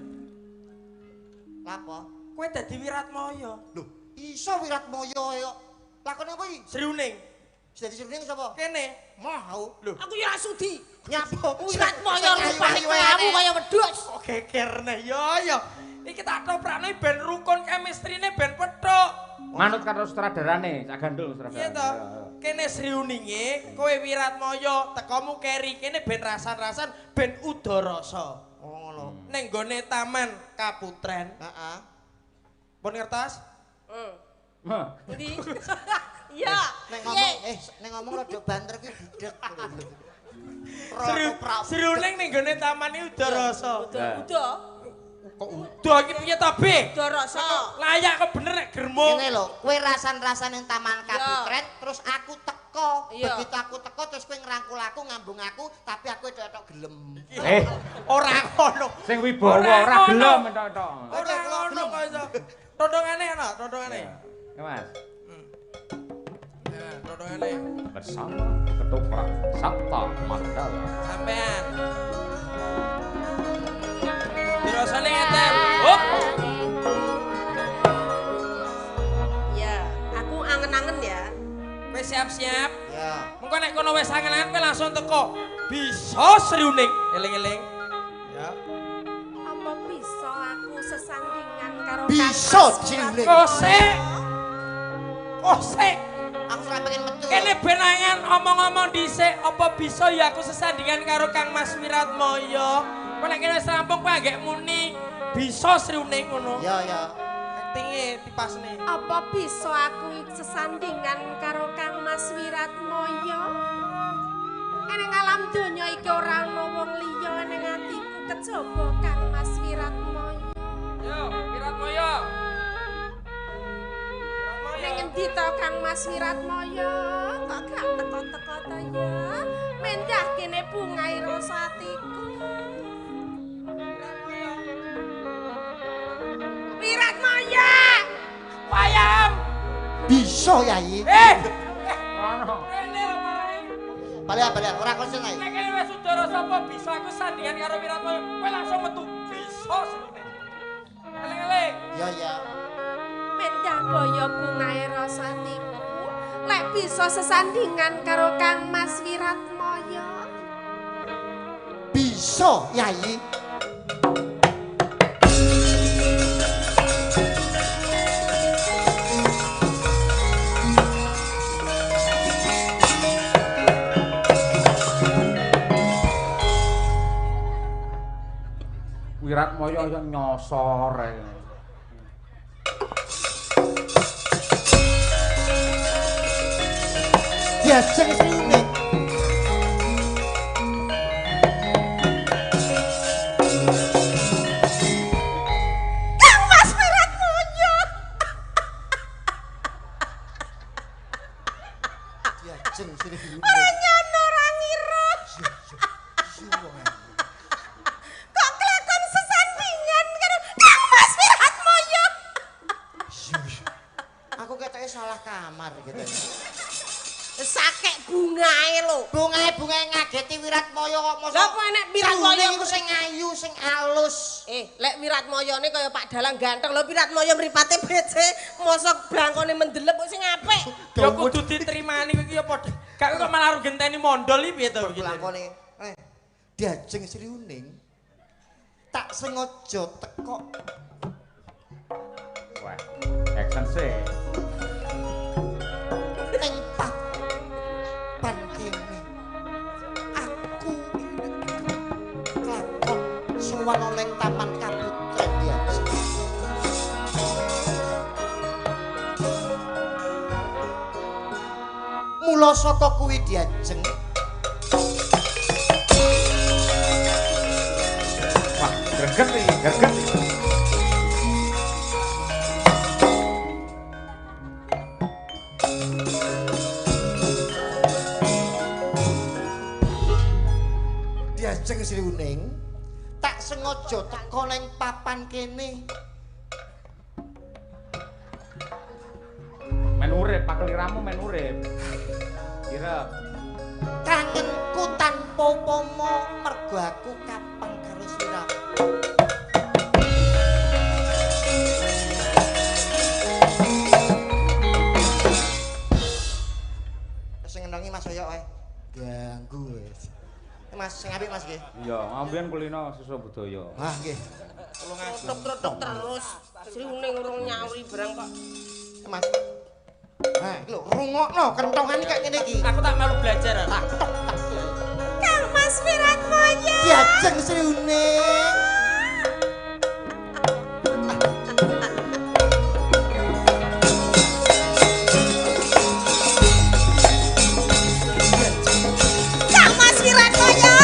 Lapo? Kowe dadi Wiratmaya. Lho, iso Wiratmaya ya. Lakone apa iki? Sri Huning. Dadi Sri Huning sapa? Kene. Mau. Lho, aku ya sudi. Nyapa? Wiratmaya rupane kelawu kaya wedhus. Kok geger neh ya ya. Iki tak toprakno ben rukun chemistry-ne ben pethuk. Manut karo sutradarane, Cak Gandul sutradarane. Iya to. Kene Sri Huninge, kowe Wiratmaya, tekomu keri kene ben rasan-rasan ben udarasa. Oh ngono. Ning gone Taman Kaputren. Heeh. Pun ngertos? Heeh. Endi? Iya. Nek ngomong nek ngomong rada banter kuwi budhek. Sri Huning ning gone taman iki udarasa. Uda. Kok uda iki piye ta, Be? Udarasa. Layak kok bener nek germo. Ngene lho, kowe rasan-rasan ning Taman Kaputren terus aku teko. Begitu aku teko terus kowe ngrangkul aku, ngambung aku, tapi aku etok-etok gelem. Ora ngono. Sing wibawa ora gelem entok-entok. Ora ngono kok iso. Tondongane ana, tondongane. Ya, Mas. Nah, tondongane. Bersama Ketoprak Sapta Mandala. Sampean. Dirasane ngeten. Hop. Ya, aku angen-angen ya. Kowe siap-siap. Ya. Mengko nek kono wis angen-angen kowe langsung teko. Bisa Sri Huning. Eling-eling. Ya. Apa bisa aku sesandingan karo Bisa Sri Huning. Kosek. Kosek. Aku ora pengen metu. Kene ben angan omong-omong dhisik, apa bisa ya aku sesandingan karo Kang Mas Wiratmaya? Kowe nek kene wis rampung kowe anggek muni bisa Sri Huning ngono. Ya ya. Aktinge dipasne. Apa bisa aku sesandingan karo Kang Mas Wiratmaya? Ning alam donya iki ora ana wong liya ning atiku kejaba Kang Mas Wiratmaya. Yo, Wiratmaya. Ning endi to Kang Mas Wiratmaya? Kok gak teko-teko to ya? Mendah kene bungahe rasa atiku. Wiratmaya. Wayam. Bisa Yai. Ono. Rene lho marahi. Balik ora konsen ae. Nek kene wis saudara sapa bisa aku sandingan karo Wiratmaya, kowe langsung metu bisa senene. Eling-eling. Iya ya. Mendah kaya bungahe rasa atiku. Lek bisa sesandingan karo Kang Mas Wiratmaya. Bisa Yai. Wiratmaya ya nyosor ae. Diajeng srine. Kang Mas Wiratmaya. Diajeng srine. Ora nyono ora ngira. Kok kelakon sesandingan karo Kang Mas Wiratmaya. Aku ketoke salah kamar gitu. Sakek bungae lho. Bungae-bungae ngageti Wiratmaya kok mosok. Lah kok enek Wiratmaya iku sing ayu, sing alus. Lek Wiratmayane kaya Pak Dalang ganteng lho, Wiratmaya mripate becik, mosok blangkone mendelep kok sing apik. Ya kudu ditrimani kowe iki ya padha. Gak kok malah genteni mondol iki piye to iki. Blangkone. Diajeng Sri Uning. Tak sengaja tekok. Wah, action sih. Ning papan kene. Aku kelakon sowan ning Taman Kaputren Diajeng. Mula saka kuwi Diajeng. Wah, greget iki, greget iki. Diajeng Sri Uning tak sengaja teka ning papan kene. Men urip, pakeliramu men urip. Kira kangenku tanpa upama mergo aku kapang karo sliramu. Sing ngendangi Mas Oyok wae. Ganggu wis. Mas sing apik Mas nggih. Iya, ngambian kulino sisa budaya. Ah nggih. Trotok-trotok terus. Sri Uning urung nyauri barang kok. Mas. Ha, iki lho rungokno kenthongane kaya ngene iki. Aku tak malu belajar. Tak tok tak. Kang Mas Wiratmaya. Diajeng Sri Uning. Kang Mas Wiratmaya.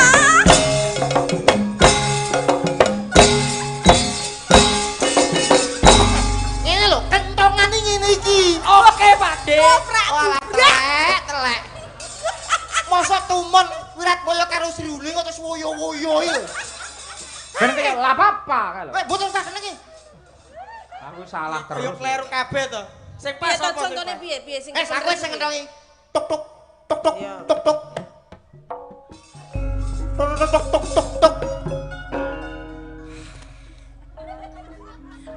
Ngene lho, kenthongane ngene iki. Oke, Pak De. Walah telek, telek. Masa tumon Wiratmaya karo Sri Uning kok terus woyo-woyo iki lho. Ben kaya lah apa kae lho. Eh, mboten usah seneng iki. Aku salah terus. Yo kleru kabeh to. Sing pas Piye to apa? contone piye piye sing Eh, aku wis sing ngenthongi. Tok tok tok tok tok tok. Tok tok tok tok tok.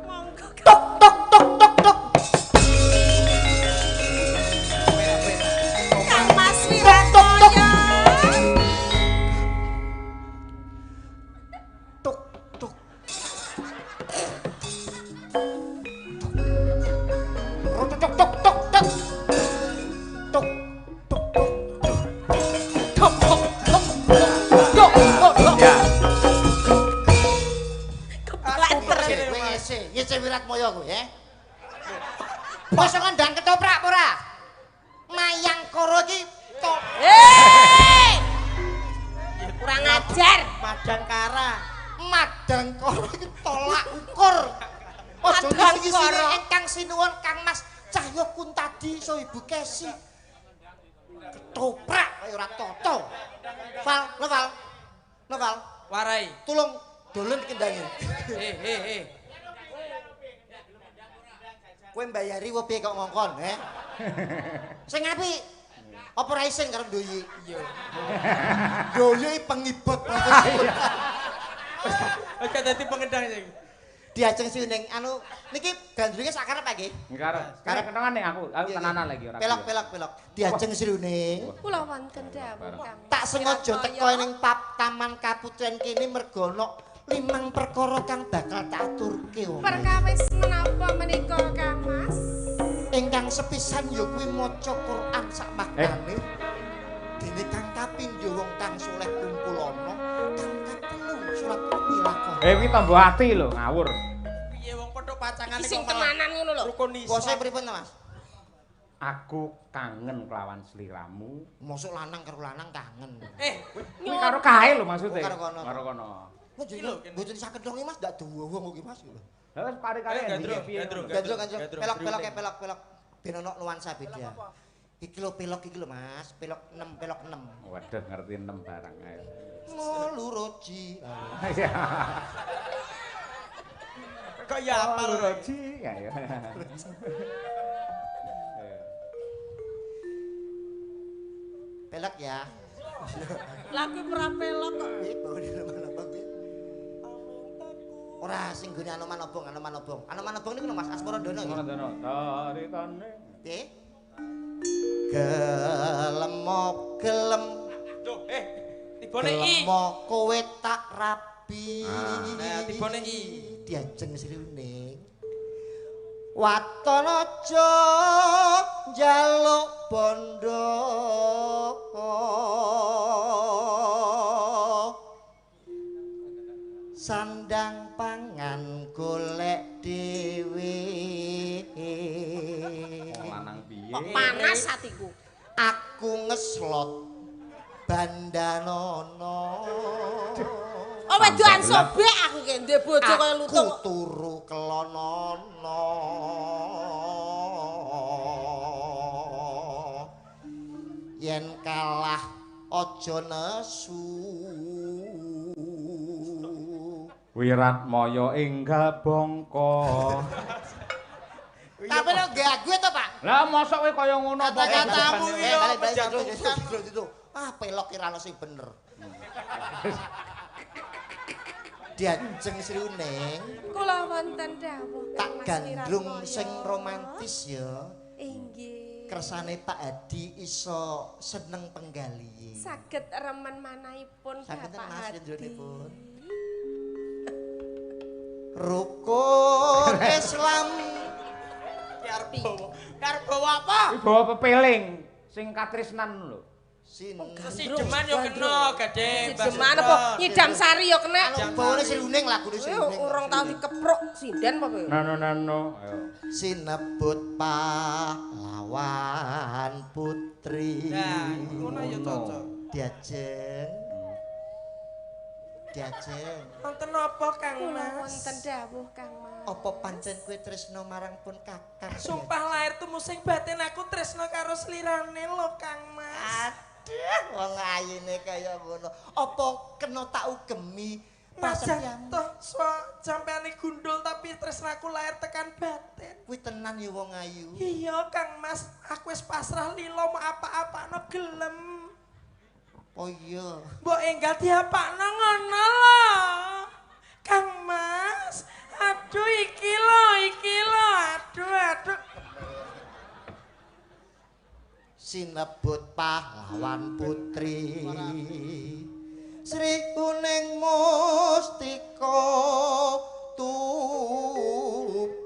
Monggo. Tok tok tok tok tok. Kang Mas Wiratmaya. Tok tok. Tok tok tok tok tok. Tok tok tok tok. Tok tok tok tok tok tok. Ya. Kebanter. Kowe ngese, ngese Wiratmaya kowe, eh. Mosok ngandang ketoprak apa ora? Mayangkara iki tok Hei! Kurang ajar. Madangkara. Madangkara iki tolak ukur. Aja Madangkara. ngisine ingkang sinuwun Kang Mas Cahya Kuntadi so Ibu Kesi. Ketoprak. Kaya ora toto. Val, Val. Val. Warai. Tulung dolen kendange. Eh. Kowe mbayari wae piye kok ngongkon, he? Sing apik. Apa ora isin karo Ndoyi? Iya. Ndoyi pengibot banget. Oke dadi pengendang iki. Diajeng sining anu niki gandrunge sak karep Pak nggih. Karep. Karep kenangan nek aku tenanan lagi ora. Pelok pelok pelok. Diajeng sirune. Kula wonten dawuh Kang. Tak sengaja teko ning Taman Kaputren kene mergo ana 5 perkara kang bakal tak aturke wong. Perkawis menapa menika Kang Mas? Ingkang sepisan ya kuwi maca Quran sak maknane. Dene kang kapindho wong kang saleh kumpul ana, kang katelu surat Milakon. Kuwi tombo ati lho, ngawur. Piye wong padha pacangane sing tenanan ngono lho. Bose pripun to, Mas? Aku kangen kelawan sliramu. Mosok lanang karo lanang kangen. Kuwi karo kae lho maksude. Karo kono. Karo kono. Mboten saged dong Mas, ndak dawa wong iki Mas. Lah wis kare-kare piye. Gandrung pelok pelok pelok pelok ben ana nuansa beda. Iki lho pelok iki lho Mas, pelok 6 pelok 6. Waduh ngerti 6 barang ae. Moluroji. Kok ya apa luroji ayo. Pelok ya. Lah kuwi ora pelok kok. Ora sing nggone Anoman Obong, Anoman Obong. Anoman Obong niku lho Mas Asmarandono nggih. Asmarandono. Taritane. Piye? Gelem gelem. Duh, tibone i. Gelem kowe tak rabi. Nah, tibone i. Diajeng sriuning. Waton aja njaluk bondo. Sandang pangan golek dhewe. Wong lanang piye? Kok panas atiku. Aku ngeslot bandanono. Oh wedoan sobek aku ki ndek bojo kaya lutung. Aku turu kelonono. Yen kalah aja nesu. Wiratmaya enggal bangka. Tapi lho gague to, Pak. Lah mosok kowe kaya ngono apa kata-katamu iki yo. Ah pelok ora ono sing bener. Diajeng sriuning. Kula wonten dawuh tak gandrung sing romantis ya. Inggih. Kersane Pak Hadi iso seneng penggali. Saged remen manahipun Bapak Hadi. Rukun Islam. Arep bawa apa? Bawa pepeling sing katresnan lho. Sideman yo kena, gadhe. Sideman apa nyidam sari yo kena. Bawane sriuning lagune sriuning. Urung tau dikepruk sinden apa kowe? Nano nano. Ayo. Sinebut pahlawan putri. Nah, ngono yo cocok. Diajeng. Diajeng. Wonten napa Kang Kula Mas? wonten dawuh Kang Mas. Apa pancen kowe tresna marang pun Kakang? Sumpah lahir tumusing batin aku tresna karo slirane lho Kang Mas. Aduh, wong ayine kaya ngono. Apa kena tak ugemi prasetyamu? Toh sampeane gundul tapi tresnaku lahir tekan batin. Kuwi tenan ya wong ayu. Iya Kang Mas, aku wis pasrah lila mau apa-apano gelem. Oh iya. Mbok enggal diapakno ngono lho. Kang Mas, aduh iki lho, aduh aduh. Sinebut pahlawan putri. Sri Kuning Mustika Tuban.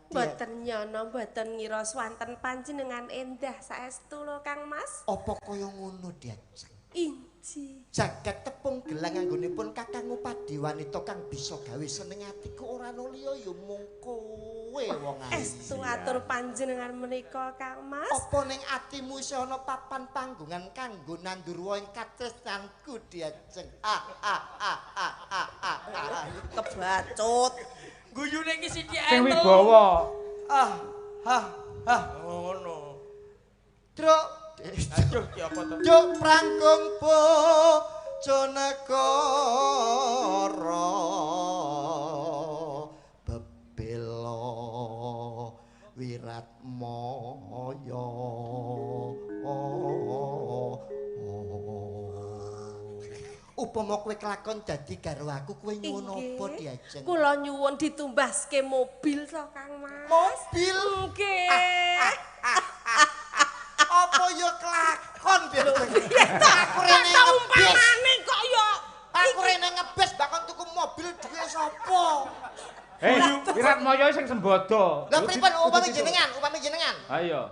Mboten nyono, mboten ngira swanten panjenengan endah saestu lho Kang Mas. Apa kaya ngono Diajeng? Inji. Jagat tepung gelang anggonipun Kakang Upadi wanita kang bisa gawe seneng atiku ora ana liya ya mung kowe wong ayu. Estu atur panjenengan menika Kang Mas. Apa ning atimu isih ana papan panggongan kanggo nandur woh ing katresnanku Diajeng? Ah ah ah ah ah ah. Kebacut. Guyune iki sithik Sing wibawa. Ah, ah, ah, ngono. Truk. Aduh, ki apa to? Duk prangkung Bojonegoro bebela Wiratmaya. Upama kowe kelakon dadi garwaku, kowe nyuwun apa Diajeng? Kula nyuwun ditumbaske mobil to, Kang Mas. Mobil? Nggih. Apa ya kelakon Diajeng? Aku rene ngebis. Kok ya. Aku rene ngebis bakon tuku mobil duwe sapa? Eh, Wiratmaya sing sembodo. Lah pripun upami jenengan, upami jenengan? Ha iya.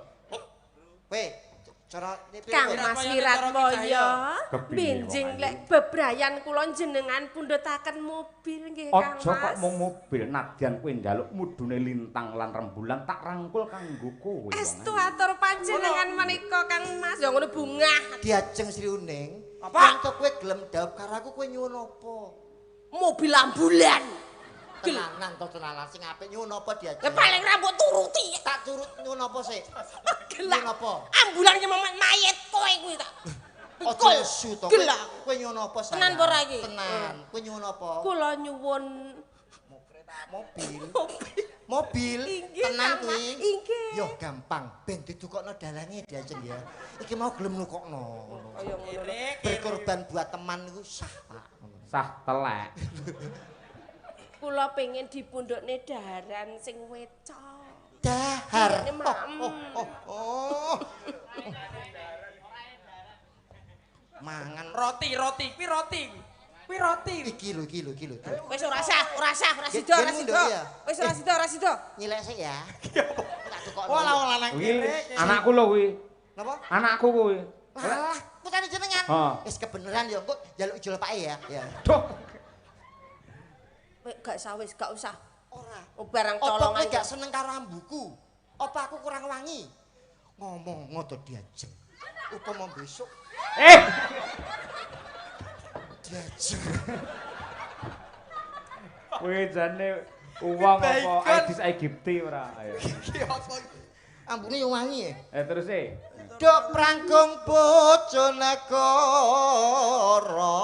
Kowe cara Kang Mas Wiratmaya, benjing lek bebrayan kula jenengan pundhutaken mobil nggih Kang Mas. Aja kok mung mobil, nadyan kowe njaluk mudune lintang lan rembulan tak rangkul kanggo kowe. Estu atur panjenengan menika Kang Mas, ya ngono bungah. Diajeng Sri Uning, apa? Yen kowe gelem dhaup karo aku kowe nyuwun apa? Mobil ambulan. Tenanan to tenanan sing apik nyuwun apa Diajeng? Lah paling rambut turuti. Tak turut nyuwun apa sik? Nyuwun apa? Ambulan ki mayit kowe kuwi tak. Aja nesu to. Kowe nyuwun apa sayang? Tenan apa ora iki? Tenan. Kowe nyuwun apa? Kula nyuwun mobil. Mobil. Tenan kuwi. Inggih. Yo gampang, ben didukokno dalange Diajeng ya. Iki mau gelem nukokno ngono. Berkorban buat teman iku sah, Pak. Sah telek. Kula pengen dipundhukne daharan sing wecok. Dahar. Oh. Mangan roti, roti, kuwi roti. Kuwi roti. Iki lho, iki lho, iki lho. Wis ora sah, ora sah, ora sida, ora sida. Wis ora sida, ora sida. Nyilek sik ya. Tak tukokno. Ora ora nang kene. Anakku lho kuwi. Napa? Anakku kuwi. Lah, putane jenengan. Wis kebeneran ya, engko njaluk ijol pake ya. Ya. Duh. Gak usah wis, gak usah. Ora. Barang colongan. Apa kowe gak seneng karo ambuku? Apa aku kurang wangi? Ngomong ngono Diajeng. Upama besok. Eh. Diajeng. Kowe jane uwong apa Aedes aegypti ora? Ayo. Iki apa iki? Ambune yo wangi ya. Eh terus e. Dok prangkung Bojonegoro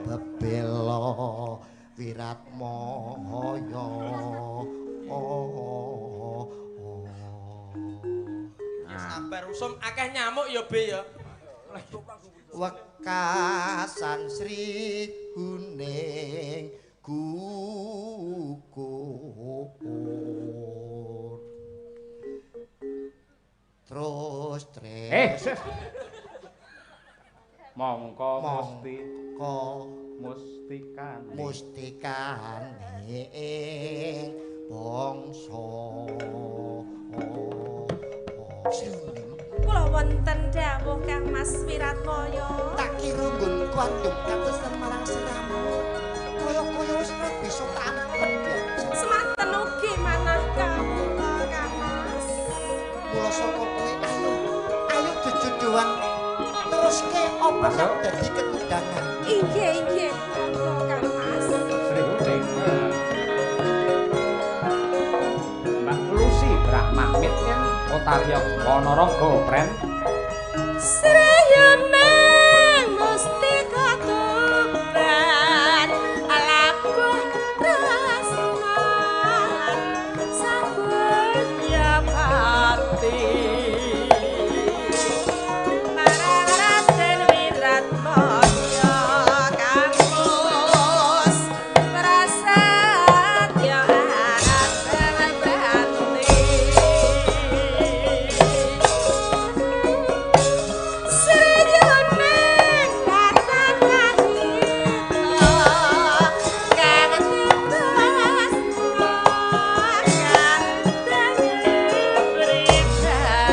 bebela Wiratmaya. Ya sabar usum akeh nyamuk ya Be ya. Wekasan Sri Huning gugur. Terus tres. Mongko mesti mustikane mustikane ing bangsa. Kula wonten dawuh Kang Mas Wiratmaya. Tak kira nggonku adem katesan marang siramu. Kaya-kaya wis ora bisa tampet Diajeng. Semanten ugi manah kawula Kang Mas. Mula saka kuwi ayo ayo jejodohan teruske apa kang dadi ketundangan. Inggih inggih monggo Kang Mas. Sri Huning. Mbak Lucy Brahmamit Otaria Ponorogo Pren. Srayoneng mustika tuban alabuh tresnan sabudya pati. Raden Wiratmaya Kang Mus Prasetya Arat Branti. Sriyoneng kathah kahita kang titresna kandhane pribadi.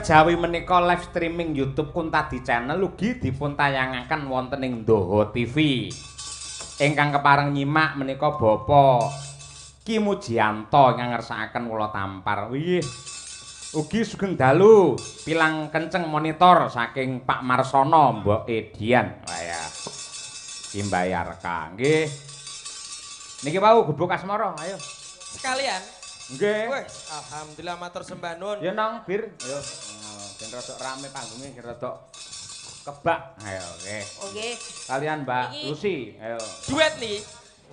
Kejawi menika live streaming YouTube Kuntadi Channel ugi dipun tayangaken wonten ing Doho TV. Ingkang kepareng nyimak menika Bapak Ki Mujianto ingkang ngersakaken kula tampar. Wih. Ugi sugeng dalu pilang kenceng monitor saking Pak Marsono Mbok Edian. Wah ya. Ki mbayarka nggih. Niki wau gubuk asmara, ayo. Sekalian. Nggih. Wes, alhamdulillah matur sembah nuwun. Ya nang Bir, ayo. Ben rada rame panggungnya, ben rada kebak. Ayo, nggih. Oke. Kalian Mbak Lucy, ayo. Duet nih.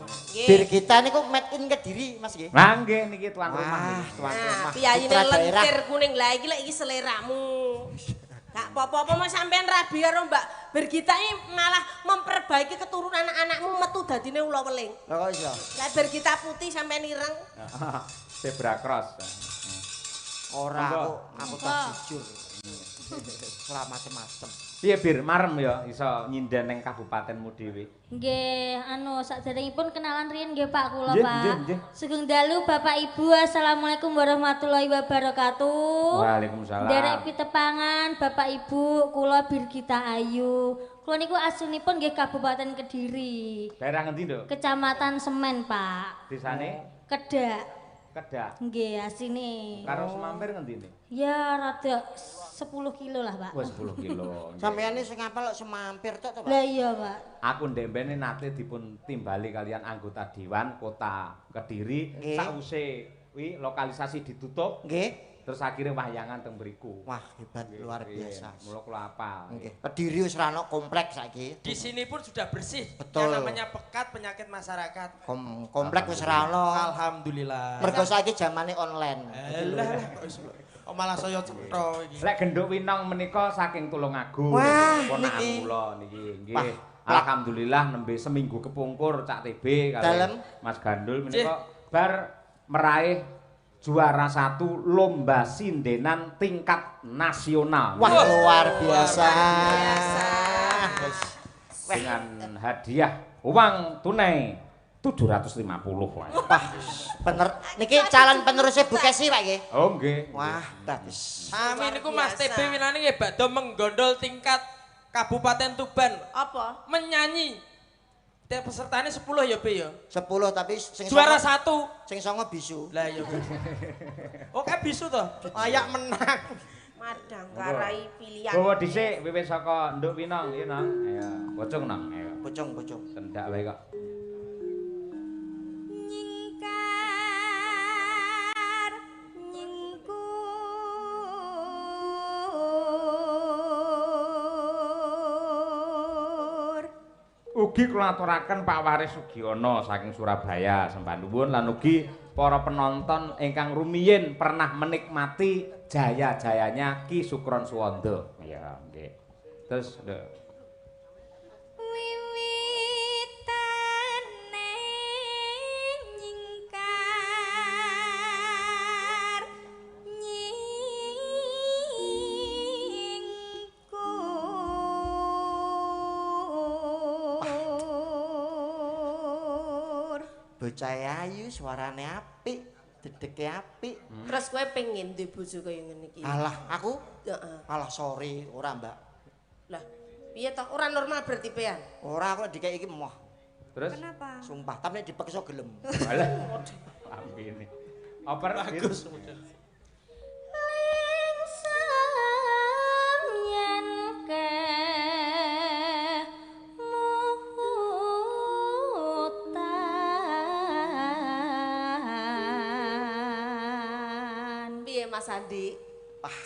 Nggih. Bir kita niku made in Kediri, Mas nggih. Lah nggih niki tuan rumah niki. Tuan rumah. Piyayine lentir kuning lah iki lek iki seleramu. Gak apa-apa mau sampean rabi karo Mbak Birgita ini malah memperbaiki keturunan anak-anakmu metu dadine ula weling. Lah kok iso? Lah Birgita putih sampean ireng. Zebra cross. Ora aku tak jujur. Ora macem-macem. Piye Bir, marem ya iso nyinden ning kabupatenmu dhewe. Nggih, anu sakderengipun kenalan riyin nggih Pak kula Pak. Sugeng dalu Bapak Ibu, assalamualaikum warahmatullahi wabarakatuh. Waalaikumsalam. Nderek pitepangan Bapak Ibu, kula Birgita Ayu. Kula niku aslinipun nggih Kabupaten Kediri. Daerah ngendi, Nduk? Kecamatan Semen, Pak. Desane? Kedak. Kedak. Nggih, asline. Karo Semampir ngendi ne? Ya rada 10 kilo lah, Pak. Wah, 10 kilo. Sampeyan iki sing ngapal kok Semampir tok to, Pak? Lah iya, Pak. Aku ndembene nate dipun timbali kalian anggota Dewan Kota Kediri sause kuwi lokalisasi ditutup. Nggih. Terus akhirnya wayangan teng mriku. Wah, hebat luar biasa. Mula kula apal. Nggih. Kediri wis ra ono kompleks saiki. Di sini pun sudah bersih. Betul. Yang namanya pekat penyakit masyarakat. Komplek wis ra ono. Alhamdulillah. Mergo saiki zamane online. Lah kok iso. Oh malah saya cetha iki. Lek genduk Winong menika saking Tulungagung. Ponakan kula niki nggih. Alhamdulillah nembe seminggu kepungkur Cak TB kalih Mas Gandul menika bar meraih juara 1 lomba sindenan tingkat nasional. Wah, luar biasa. Dengan hadiah uang tunai 750. Wah, niki calon penerusnya Bu Kesi, Pak nggih. Oh nggih. Wah, bagus. Sami niku Mas TB winane nggih badhe menggondol tingkat Kabupaten Tuban. Apa? Menyanyi. Tiap pesertane 10 ya, Be ya. 10 tapi sing juara 1, sing 9 bisu. Lah iya. Oke bisu to. Layak menang. Madang karai pilihan. Bawa dhisik wiwit saka Nduk Winong ya, Nang. Ayo, pocong Nang. Ayo. Pocong-pocong. Sendak wae kok. Nyingkar nyingkur. Ugi kula aturaken Pak Waris Sugiono saking Surabaya sembah nuwun lan ugi para penonton ingkang rumiyin pernah menikmati jaya-jayanya Ki Sukron Suwondo. Ya, nggih. Terus wiwitane nyingkar nyingkur. Bocah ayu suarane apik, dedeke apik. Terus kowe pengen duwe bojo kaya ngene iki? Alah, aku? Heeh. Alah sorry, ora, Mbak. Lah, piye toh? Ora normal berarti pean? Ora, aku nek dikeki iki emoh. Terus? Kenapa? Sumpah, tapi nek dipeksa gelem. Alah. Lambene. Oper bagus. Lingsem yen kemutan. Piye Mas Andi?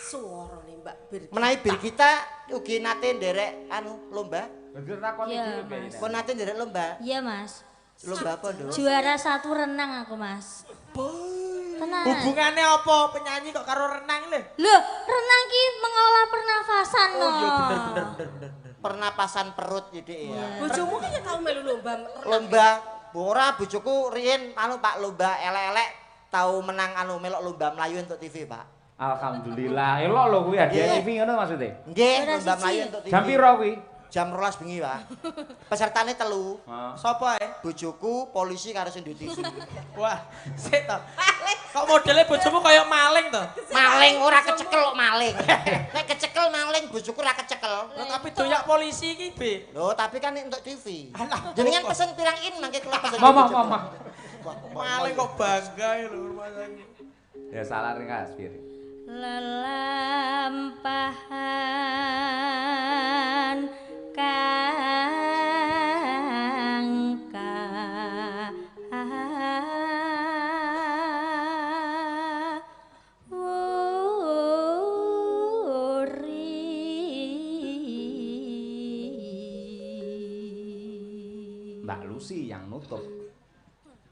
Suarane Mbak Birgita. Menawi Birgita ugi nate nderek anu lomba. Bener takoni Iya, dhewe piye. Kok nate nderek lomba? Iya, Mas. Lomba apa, Nduk? Juara 1 renang aku, Mas. Tenang. Hubungannya apa penyanyi kok karo renang lho? Loh, renang ki mengolah pernafasan Oh iya no. bener bener bener bener. Pernapasan perut ya, Dik ya. Bojomu ki ya tau melu lomba renang. Lomba ora bojoku riyin anu Pak lomba elek-elek tau menang anu melok lomba mlayu entuk TV, Pak. Alhamdulillah. Elok lho kuwi hadiah TV ngono maksudnya. Nggih, Juara lomba siji. mlayu entuk TV. Jam piro kuwi? Jam 12 bengi, Pak. Pesertane 3. Sapa ae? Bojoku, polisi karo sing duwe TV. Wah, sik to. Kok modele bojomu kaya maling to? Maling ora kecekel kok maling. Nek kecekel maling, bojoku ora kecekel. Lho tapi doyak polisi iki, Be. Lho, tapi kan untuk TV. Jenengan pesen pirang in mangke kula pesen. Mama, mama. Maling kok bangga lho rumah sakit. Ya salah ringkas, Bir. Lelampahan kang kawuri. Mbak Lucy yang nutup.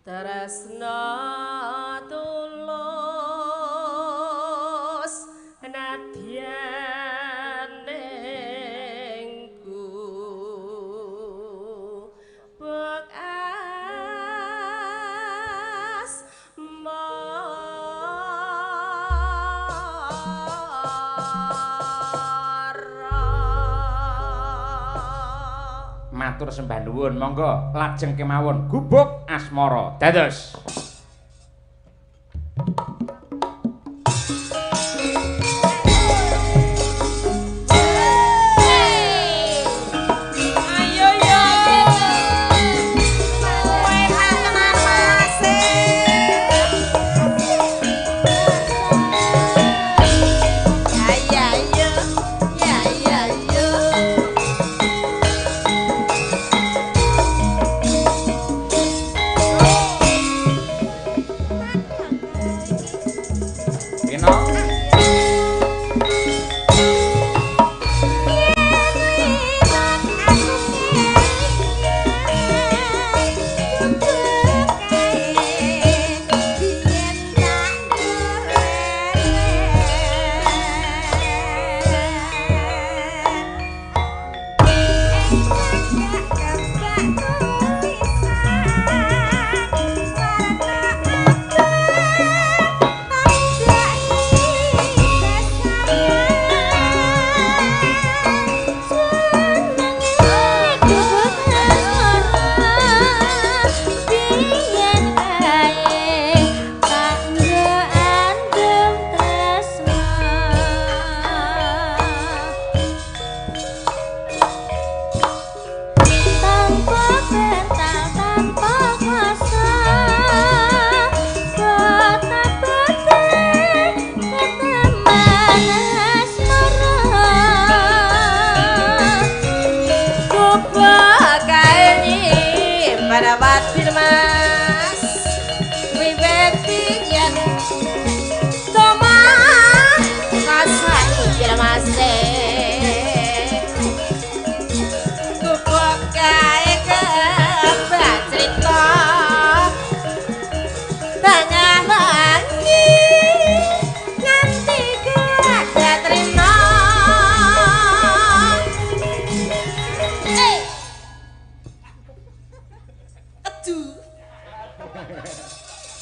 Tresna tulus nadyan ning gubuk asmara. Matur sembah nuwun, monggo lajeng kemawon gubuk asmara. Dados. Ayo yo. Kowe tenan Mas. Ya ya yo. Ya ya yo. Pino.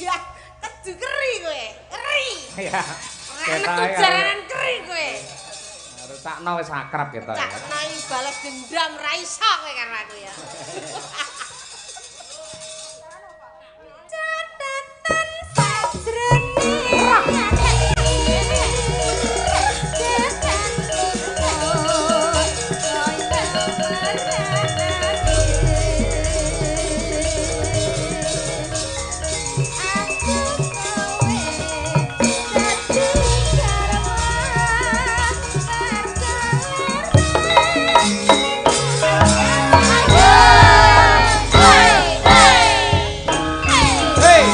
Ya, kedu keri kowe, keri. Ya. Ora metu jaranan keri kowe. Rusakno wis akrab kita ya. Cakno balas dendam ra iso kowe karo aku ya. Catatan sajroning Hey!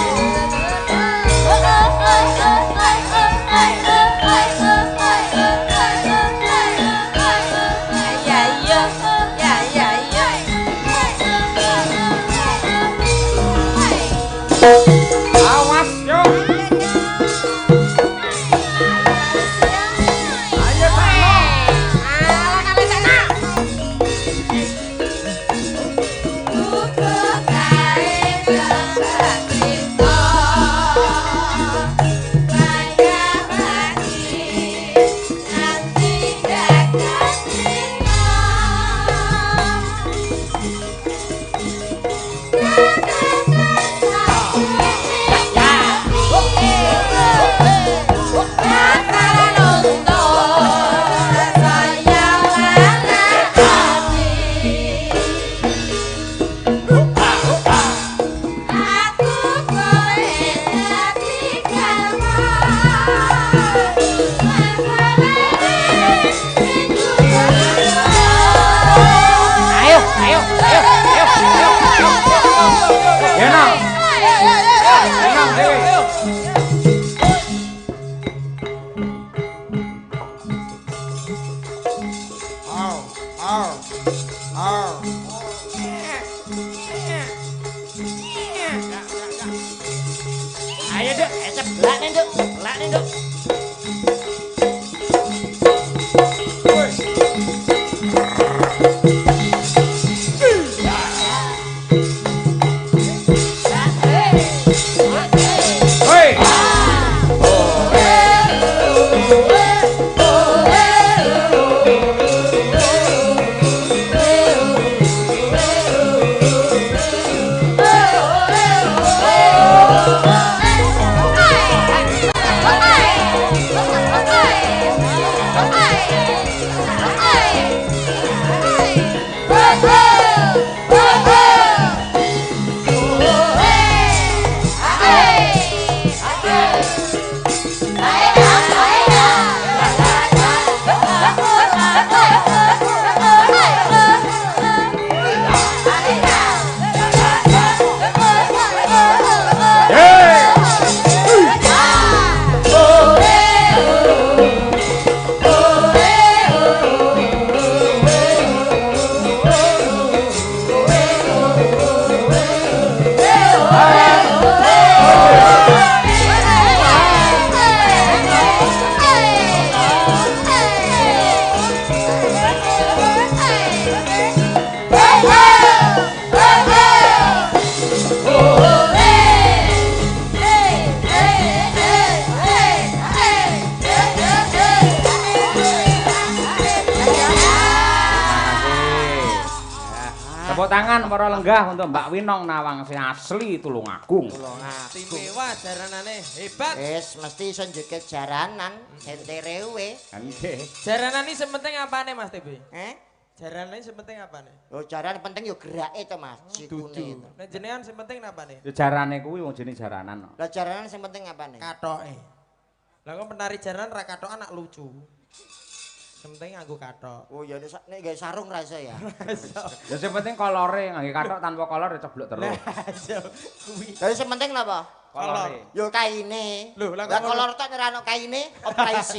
Ayo, ayo, ayo, ayo. Yenang. Yenang dhewe. Au, au, au. Ayo, Nduk, seblakne, Nduk, seblakne, Nduk. Tepuk tangan para lenggah untuk Mbak Winong Nawangse asli Tulungagung. Istimewa jaranane hebat. Wis mesti iso njeget jaranan senterewe. Nggih. Jaranan iki sing penting apane Mas TB? Eh? Jaranan iki sing penting apane? Lho jaran penting yo gerake to Mas, sikune to. Nek jenengan sing penting napane? Ya jarane kuwi wong jenenge jaranan kok. Lah jaranan sing penting apane? Katoke. Lah kok penari jaranan ra katokan nak lucu. Sing penting nganggo kathok. Oh ya nek gawe sarung ra iso ya. Ya sing penting kolore, nganggo kathok tanpa kolor ya ceblok terus. Lah kuwi. Lah sing penting napa? Kolore. Yo kaine. Lho, lah Lah kolor tok ora ono kaine, opo isi?